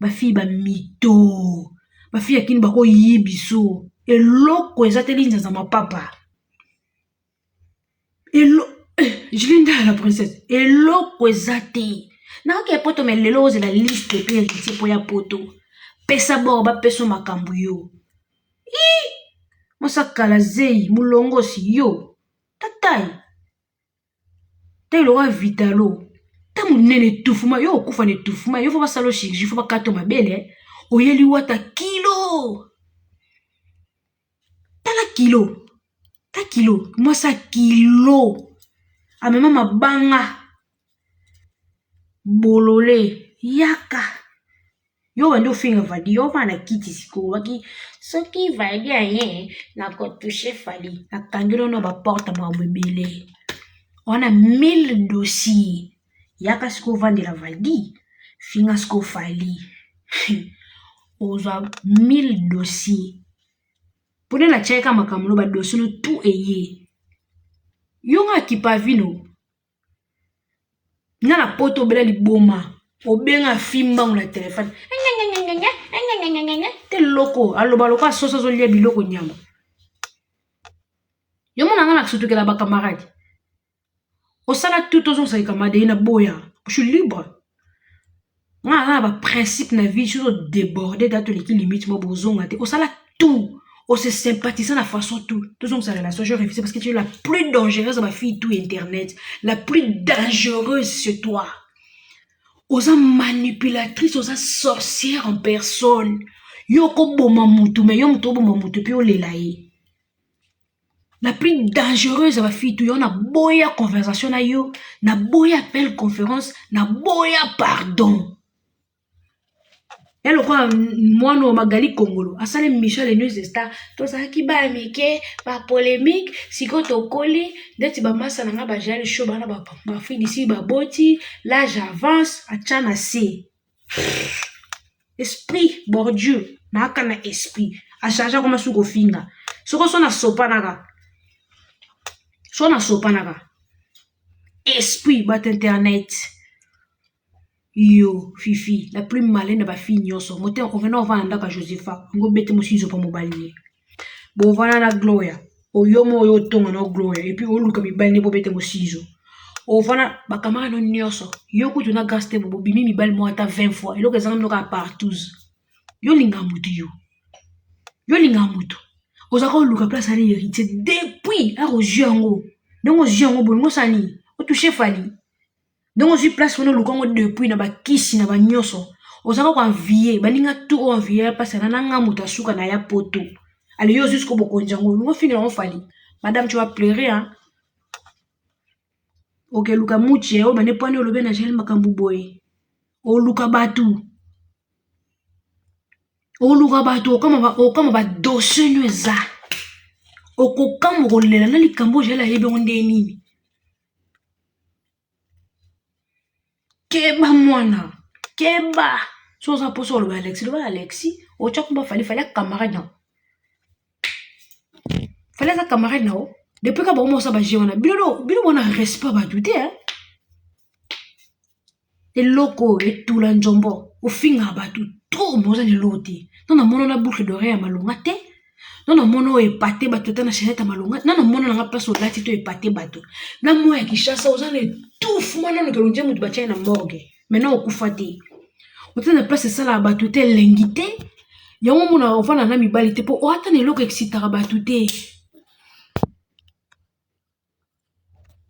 bafille bamito bafille ya kini bakoyibiso eloko eza te linzanza mapapa elo eh, Julie la princesse eloko eza te nakoki poto me lelo ozela liste mpe héritier mpo ya poto pesa bor bapesa makambo yo i mosakala zei molongosi yo tatai ta eloko vitalo ta monene etufuma yo okufa na etufuma yo fo basala chirurgie fo bakata mabele oyeli wata kilo tala kilo ta kilo mwasi ya kilo amema mabanga bolole yaka yo bandi ofinga vadi yo ovanda na kiti sikoyo waki soki vadi aye nakotouche fali nakangeli ono baporte makambo ebele wana 1000 dossier yaka sikoyo ovandela valdi finga sikoyo fali ozwa 1000 dossier mpona natiaka makambo no badossier no tout eye yo nga akipa vino nga na poto obela liboma obenga fi mbangu na telefone te loko aloba lokola soso azolia biloko nyama yo mona nga na sutukela bacamarade osala tout ozongisa likamade ye na boya je suis libre nga aza na baprincipe na vie soki odeborde da toleki limite mo bozonga te osala tout ose sympathise na façon tout tozongisa relation je refuse parce que tu es la plus dangereuse ya bafille tout internet la plus dangereuse c'est toi oza manipulatrice oza sorcière en personne yo okoboma mutu me yo moto oboma mutu mpe olela ye la plus dangereuse ya bafille tout yo naboya conversation na yo naboya appel conférence naboya pardon ya lokola mwana oyo magali kongolo asali michel le news de star tozalaki baya mike bapolémique sikoyo tokoli ndeti bamasa na nga bajael show bana baafrique d'ici baboti l'âge avance atya na se esprit bordure naaka na esprit achange akoma su kofinga soko so nasopanaka so nasopanaka esprit bato internet yo fifi la plus malin na bafille nyonso motema okenda ovanda ndako ya josepha yango obete mosinzo mpo mobali ne bovanda na gloria oyo mo oyo otonga na gloria epuis oluka mibali nde bobete mosinzo ovanda bakamara no nyonso yo kutu na grace te bobimi mibali moko ata 20 fois eloko ezanga bino kaka partouse yo olingaka motu yo yo olingaka motu ozalaka oluka place ani héritier depuis akozwi yango ndenge ozwi yango bolingo osala nini otouche fali ndenge ozwi place wana oluka yango depuis na bakisi na banyonso ozalaka koenvie baninga tout oyo envie ya place na nanga moto asuka na ya poto Ale yo ozwi sikoyo bokonzi yango olingi ofingela yango Fally? Madame tu vas pleurer hein. Okeluka muche oyo bande pwani olobi na Jael makambo boye. Oluka bato. Oluka bato okama ba dossier nyo eza. Okokamwa kolela na likambo oyo Jael ayebi yango ndenge nini. Keba mwana, keba. Soki oza mposa oloba Alexis, loba na Alexis, otya kombo Fally, Fally aza camarade na yo. Fally aza camarade na yo. Depuis ka bango mosala ba jeu wana, bino bino bona respect bato te hein. Eloko oyo etula nzombo, ofingaka bato trop mais oza na eloko te. Nanu namona na boucle d'oreille ya malonga te. Nanu namona oyo epate bato ata na chainette ya malonga. Nanu namona nanga place olati to epate bato. Na moi ya Kinshasa oza na etouffement nanu ke ondire moto batia ye na morgue. Mais nanu okufa te. Oza na place esalaka bato te elengi te. Yango omona ofanda na mibali te po ata na eloko excitaka bato te.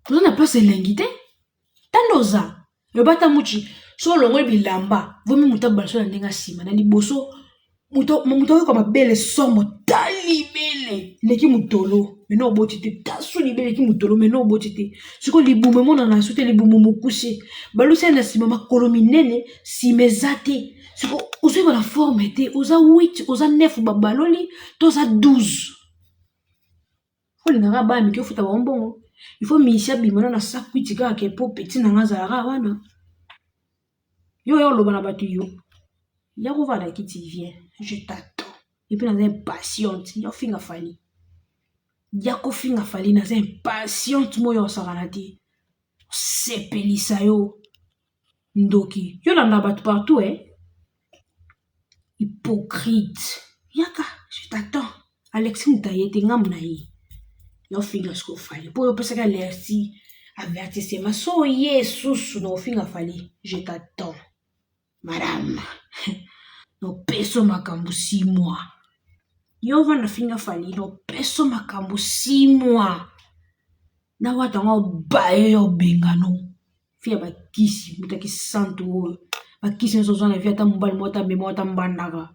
Oza na place elengi te. Tanda oza. Loba ata muchi so olongoli bilamba vomi moto abala so na ndenge ya nsima na liboso moto ayoka mabele somo ta libele eleki motolo mena oboti te tasu libele eleki motolo mena oboti te sikoyo libumu emonana so te libumu mokuse balusi na nsima makolo minene nsima eza te sikoyo ozoyeba na forme te oza 8 oza 9 babaloli to oza 12 Olingaka bana mike ofuta bango mbongo il faut musicien abima nanu na sakwiti kaka ke po petit na nga azalaka wana yo oya oloba na bato yo ya kovanda na kiti viens je t'attends et puis naza impatiente ya kofinga Fally ya kofinga Fally naza impatiente moyo osakana te osepelisa yo ndoki yo olanda bato partout eh hypocrite yaka je t'attends Alexis moto aye te ngambo na ye ya ofinga sikoyo Fally mpo oyo opesaki alerti avertissement so oye susu na ofinga Fally je t'attends madame nopeso makambo 6 mois yo ovanda finga Fally nopeso makambo 6 mois na wata yango obaye yo obengano fi ya bakisi moto ya kisantu oyo bakisi nyonso ozwa na vie ata mobali moko ata mema ata mbandaka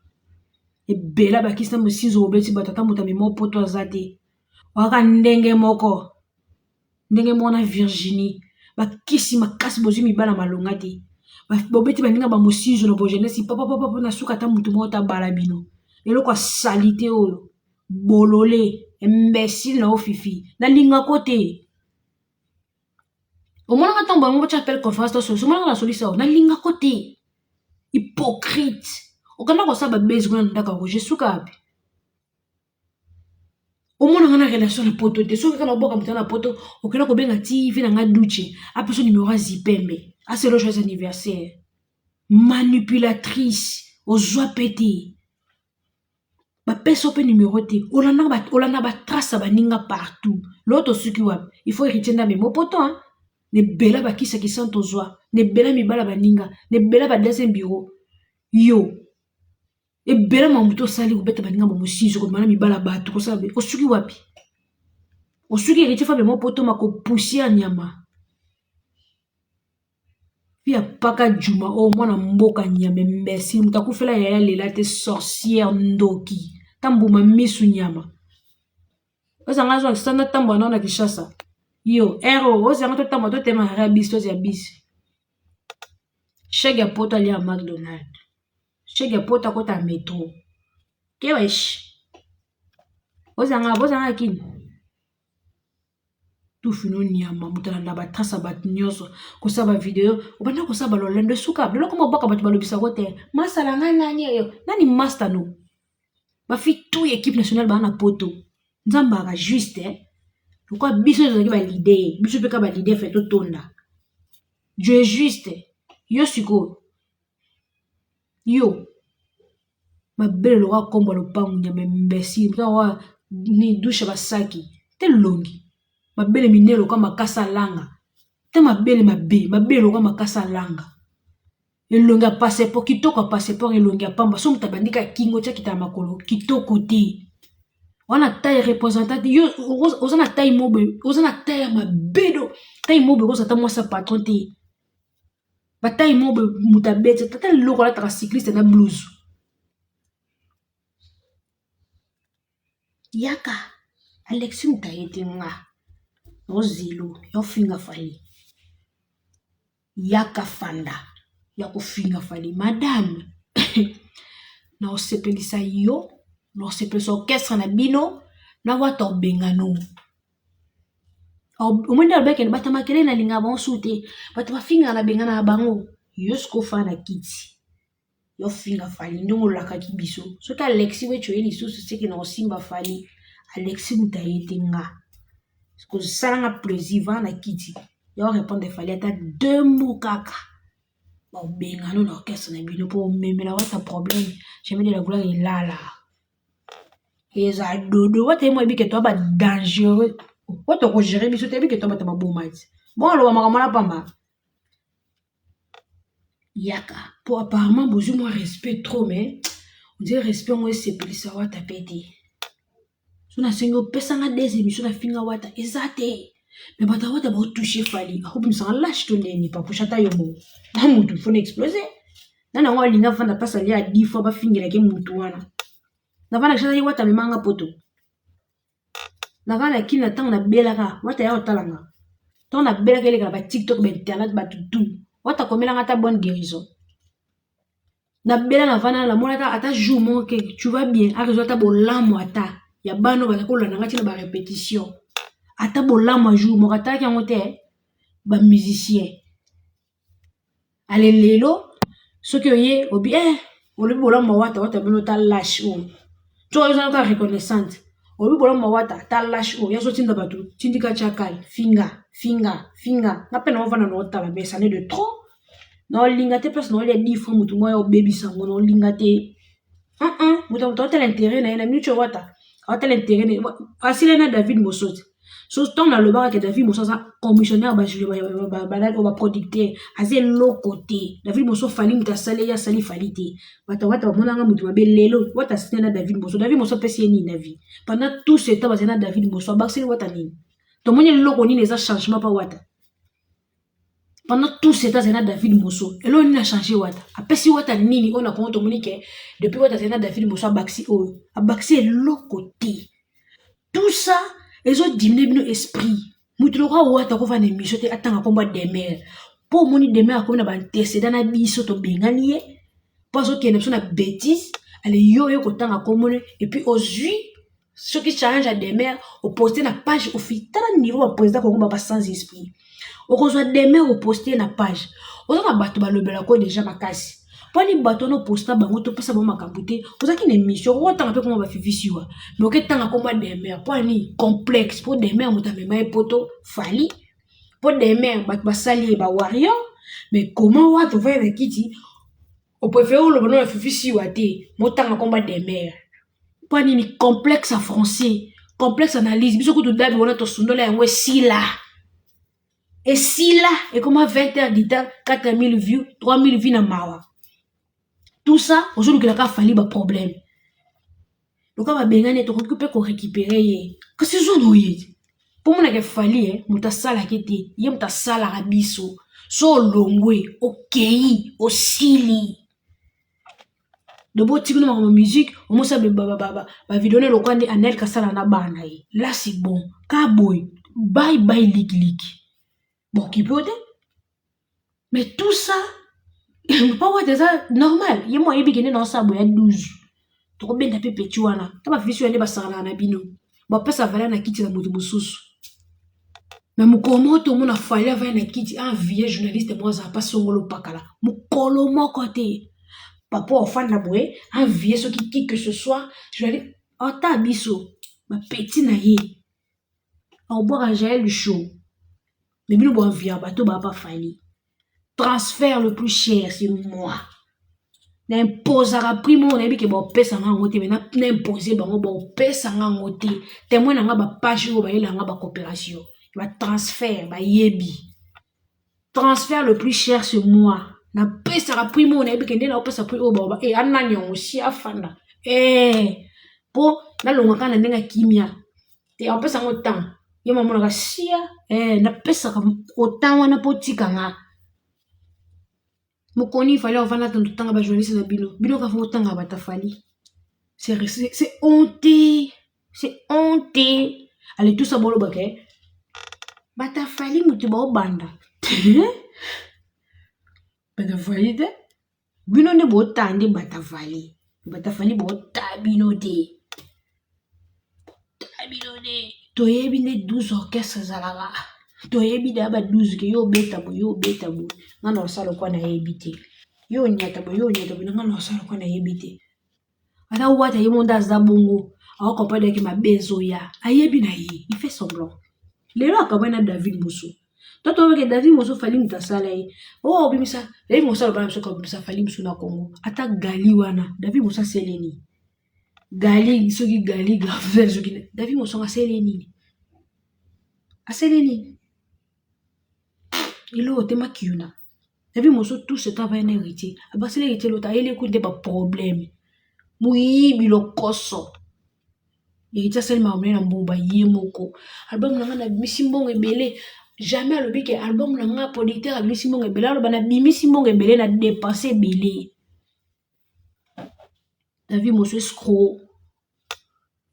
ebela bakisi na mosinzo obeti bato ata moto amema poto aza te waka ndenge moko ndenge moko na Virginie bakisi makasi bozwi mibala malonga te bobeti baninga ba mosinzo na bojenesi papapapa na suka ata moto moko tabala bino eloko ya salite oyo bolole imbecile na yo fifi nalingako te omonaka ntango bango batya appel conférence to solution omonaka na solution awa nalingako te hypocrite okanda kosala babezi kuna na ndako ya roger suka wapi omonaka na relation na poto te soki kaka naoboka moto na poto okenda kobenga tv na nga duce apesa numero ya zipembe aselo joyeux anniversaire manipulatrice ozwa pe te bapesa yo mpe numero te olanda batrace ya baninga partout loo tosuki wapi il faut héritier nde amema poto hein na ebele bakisa kisantu ozwa na ebele mibala baninga na ebele ba deuxième bureau yo ebele makambo tosali kobeta baninga ba mosinzo kobima na mibala bato kosala osuki wapi osuki héritier fa amema poto mako poussière nyama ya paka juma oyo mwana mboka nyama imbecile moto akufela yaya lela te sorcière ndoki ta mbuma misu nyama ozanga zwa sanda tambola nao na Kinshasa yo ero ozanga totambola totema na bis tozia bis shege ya poto alia McDonald shege ya poto akota metro kewesh ozanga bozanga kini tufi no nyama moto alanda batrace ya bato nyonso kosala bavideo obanda kosala balolendo esuka biloko mobwaka bato balobisako te masala ngai nani oyo nani master no bafi tout équipe nationale baa na poto nzambe aka juste eh? lokola biso tozalaki balider biso mpe ka balider fe totonda dieu est juste yo sikoyo yo mabele lokola kombo ya lopango nyama imbecile moto wa ni dushe basaki te longi mabele minene lokola makasa alanga te mabele mabe mabele lokola makasa alanga elongi ya passeport kitoko ya passeport elongi ya pamba so moto abandi ka kingo tia kita ya makolo kitoko te wana taille representant te yo oza na taille mobe oza na taille ya mabedo taille mobe okozala ata mwasi ya patron te bataille mobe moto abeti tata leloko alataka cycliste na blouse. Yaka Alexis moto aye te nga ozelo yo finga Fally. Yaka fanda ya kofinga Fally madame na osepelisa yo na osepelisa orchestre na bino na wata obengano omoni nde alobaki bato ya makelele nalingaka bango su te bato bafingaka na bengana na bango yo sikoyo ofanda na kiti yo finga Fally ndenge olakaki biso soki Alexis Wetshi oye lisusu seke na kosimba Fally Alexis moto aye te nga kosalanga plaisir vanda na kiti ya orépondre Fally ata deux mots kaka babengano na orchestre na bino mpo omemela wata problème jamais de la gloire elala eza dodo wata ye mo yebi ke toa ba dangereux wata okogérer biso te yebi ke toa bato baboma ti bon aloba makambo wana pamba yaka po apparemment bozwi mwa respect trop mais on dirait respect yango esepelisa wata pe te so nasengi opesanga des émission nafinga wata eza te mais bato ya wata baotouche Fally akobimisanga lâche to ndeni papusha ata yo mo na mutu fona explose nani yango alingi afanda place alia ya 10 fois bafingelaki mutu wana navanda kisasa ye wata amemanga poto navanda kini na ntango nabelaka wata ya kotalanga ntango nabelaka eleka na batiktok bainternet bato tu wata akomelanga ata bonne guérison nabela navanda namona ata jour moko ke tu vas bien akozwa ata bolamu ata ya bana oyo baza kolanda nga ntina barépétition ata bolamu ya jour moko atalaki yango te bamusicien ale lelo soki oye obi eh olobi bolamu wata wata bino ta lâche oyo soki ozala kaka reconnaissante olobi bolamu wata ta lâche oyo yazotinda bato tindika tiakal finga finga finga nga mpe naovanda na otala mais ça n'est de trop naolinga te place naolia 10 fois motu moko ya obebisa yango naolinga te moto moto aotala intérêt na ye na minute oyo wata aotala intérêt na ye asila na David Mosoti so ntango nalobaka ke David Moso aza commissionnaire baproducteur aza eloko te. David Moso Fally moto asali ye asali Fally te. Bato wata bamonanga moto mabe lelo wata asina na David Moso. David Moso apesi ye nini na vie? Pendant tout ce temps bazali na David Moso, abakiseli wata nini? Tomoni eloko nini eza changement mpa wata pendant tout ce temps azali na David Moso? Eloko nini achange wata? Apesi wata nini oyo na Kongo tomoni ke depuis wata azali na David Moso abakisi oyo? Abakisi eloko te. Tout ça ezodiminuer bino esprit. Moto lokola wata akovanda émission te atanga nkombo ya Demer mpo omoni Demer akomi na baantécédent na biso tobengani ye mpo azokende biso na bétise. Ale yo oyo kotanga nkombo ne et puis ozwi soki challenge ya Demer oposte na page ofi. Tala niveau baprésident Kongo baba sans esprit. Okozwa Demer, oposte na page, oza na bato balobelako déjà makasi mponi bato wana oposta bango topesa bango makambo te. Ozalaki na émission okotanga mpe kombo bafifisiwa mais oketanga kombo ya Demer mpo ani complexe mpo Demer moto amema ye poto Fally mpo Demer bato basali ye bawarrior. Mais comment wata ovaya na kiti opréféré oloba no bafifisiwa te motanga kombo ya Demer mpo nini? Complexe ya français, complexe analyse. Biso kutu dabi wana tosundola yango esila esila ekoma 20 heures du temps, 4000 vues, 3000 vues na mawa. Tout ça ozolukelaka Fally baproblème loka babengani tokoki mpe korécupérer ye kasi zwa na oye te mpo monaka Fally moto asalaki te ye moto asalaka biso so olongwe okei osili dobo otiki no makambo musique omosa bavideo na elokwa nde Anel kasala na bana ye. Là c'est bon ka boye bye bye likiliki bokipe o te. Mais tout ça mpo wata eza normal ye mo ayebi kende na osala boya 12 tokobenda mpe peti wana ta bafisi oyo nde basakanaka na bino bapesa valeur na kiti na moto mosusu. Mais mokolo moko tomona Fally avandi na kiti envie journaliste moko azala pa songolo pakala mokolo moko te papa ofanda boye envie soki qui que ce soit journaliste ata biso bapeti na ye akobwaka Jael Show. Mais bino boenvia bato baa pa Fally. Transfert le plus cher, c'est moi. Naimposaka prix moko nayebi ke baopesanga yango te mais naimpose bango baopesanga yango te. Témoin na nga bapage oyo bayelanga bacoopération batransfert bayebi transfert le plus cher, c'est moi. Napesaka prix moko nayebi ke nde naopesa prix oyo baoba e anani yango si afanda e mpo nalongaka na ndenge ya kimia te apesa yango temps ye mamonaka sia napesaka autant wana mpo tikanga mokoni Fally ovanda totanga bajournaliste na bino bino kaka otanga bato Fally. C'est honte. C'est honte. Allez, tout ça boloba ke bata Fally mutu baobanda. Bata Fally te. Bino nde bota nde bata Fally. Bata Fally bota bino te. Bota bino te. Toyebi nde 12 orchestre ezalaka. Toyebi deya ba 12 ke yo obeta boye, yo obeta boye. Nga na osala lokola nayebi te. Yo onyata boye, yo onyata boye. Nga na osala lokola nayebi te. Ata wata ye moko nde aza bongo ao comprendre ke mabe ezoya ayebi na ye il fait semblant lelo akabwani na David Moso to toyeba ke David Moso Fally moto asala ye o oh, obimisa David Moso aloba na biso kobimisa Fally mosu na Congo ata Gali wana David Moso asele nini Gali soki Gali Gravel soki David Moso asele nini asele nini eloko te makiuna David Moso tout ce temps avaya na héritier abaseli héritier lota ayeli ku nde ba problème moyibi lokoso héritier asali makambo na mbongo ye moko album na nga nabimisi mbongo ebele jamais alobi ke album na nga producteur abimisi mbongo ebele aloba nabimisi mbongo ebele na dépense ebele David Moso escroc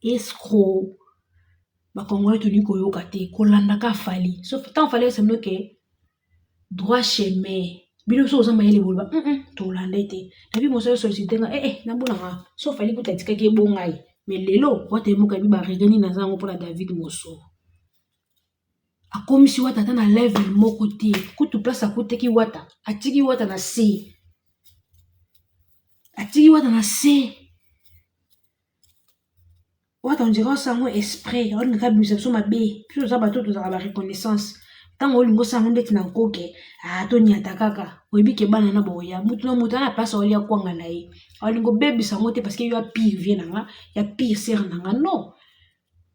escroc ba congolais tolingi koyoka te kolanda ka Fally so tant Fally ayebisa bino ke droit chemin bino soki oza mayele boloba tolanda ye te David Moso ayo sollicite nga eh eh nabona nga so Fally kuta atikaki ebonga ye mais lelo wata ye moko ayebi ba regret nini naza yango mpona David Moso akomisi wata ata na level moko te kutu place akutaki wata atiki wata na se atiki wata na se wata on dirait osala yango esprit olingaka abimisa biso mabe biso toza bato tozalaka ba reconnaissance ntango olingi osala yango ndeti na nkoke ah, tonyata kaka oyebi ke bana na boya mutu na mutu ana place olia kwanga na ye olingi obebisa yango te parce que yo ya pire vie na nga ya pire sere na nga non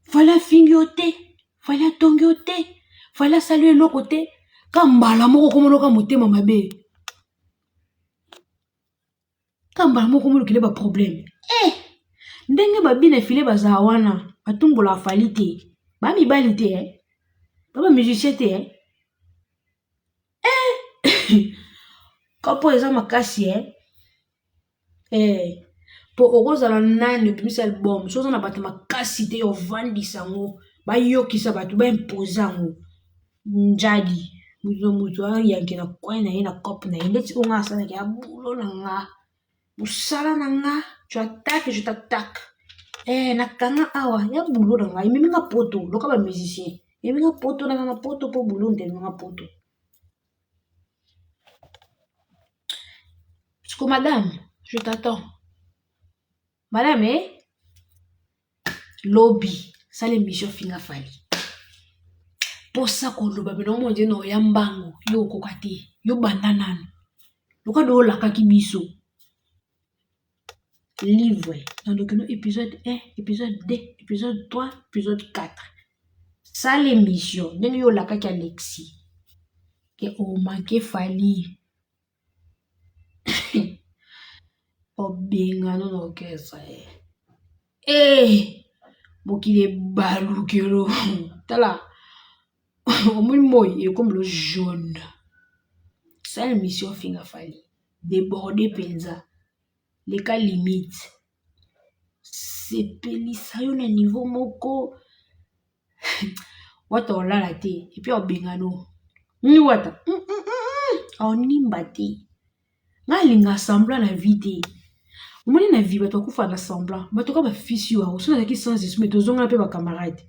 Fally afingi yo te Fally atongi yo te Fally asali yo eloko te ka mbala moko okomonoka motema mabe ka mbala moko okomolukele ba problème eh! ndenge babina file bazala wana batumbolaka Fally te ba mibali te eh? ba ba musicien te eh? Eh! kopo eza makasi eh? Eh, po okozala nani obimisi album soki oza na bato makasi te ovandisa yango bayokisa bato baimpose yango njadi moto na moto ayanke na coin na ye na cope na ye ndeti oyo nga asalaki ya bulo na nga mosala na nga tu attaque je t'attaque eh, nakanga awa ya bulo na nga ememi nga poto loka ba musicien ememi nga poto naza na poto po bulo nde ememi nga poto Siko madame, je t'attends. Madame, eh? Lobi, sala émission finga Fally. Posa koloba bino mo nde no ya mbangu, yo okoka te. Yo banda nanu. Loka do olakaki biso. Livre, na no épisode 1, épisode 2, épisode 3, épisode 4. Sala émission ndenge yo olakaki Alexis. Ke o manquer Fally. Obengano na orchestre eh mokili ebalukelo tala omoni moi ekomi lo jaune sala émission ofinga Fally deborde mpenza leka limite sepelisa yo na niveau moko wata olala te epuis obengano ni wata aonimba te nga alinga semblant na vie te omoni na vie bato bakufa na semblant bato ka bafisi yo so nazalaki sans esprit tozongana mpe bacamarade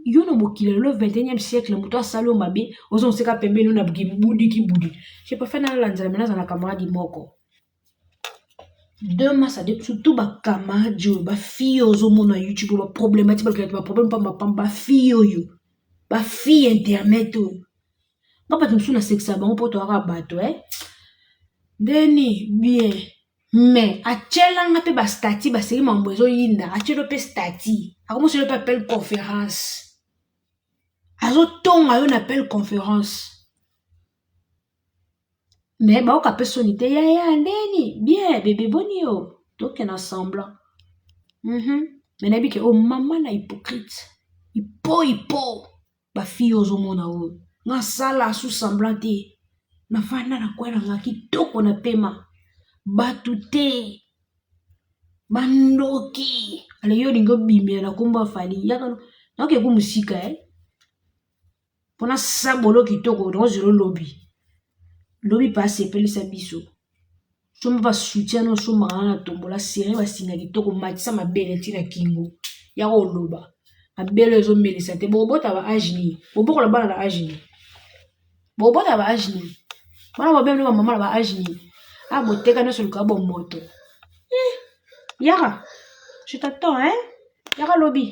yo na mokili lelo 21e siècle moto asali yo mabe ozongiseka pembeni na kibudi kibudi je préfère nalala nzala me nazala na camarade moko deux masa de surtout ba camarade oyo ba fille oyo ozomona youtube ba problématique balukaka ba problème pamba pamba ba fille oyo ba fille internet oyo nga bato mosusu nasekisa bango mpo toyaka bato e ndeni bien mais atyelanga mpe bastati baseki mambo ezoyinda atyelo mpe stati akomoselo mpe appel conférence azotonga yo na appel conférence Mais baoka pe soni te yaya ndeni bien bebe boni yo toke na semblant mais nayebi ke oyo mama na hypocrite ipo ipo ba fille ozomona oyo nga sala sous semblant te nafanda na coin na nga kitoko na pema bato te. Bandoki ale, yo olingi obimela na nkombo ya Fally. Yaka, naoke ku mosika e mpona sabolo kitoko. Nakozela olobi lobi mpe asepelisa biso. Somba basoutien no, osombaka na tombola sere, basinga kitoko, matisa mabele ntina kingo. Yaka oloba mabele ezomelisa te. Bokobota ba age nini? Bobokola bana na age nini? Bokobota ba age nini? Bana babele no bamama na ba age nini? Ah, boteka nyonso luka bomoto. Eh, yaka, je t'attends, hein. Yaka lobi.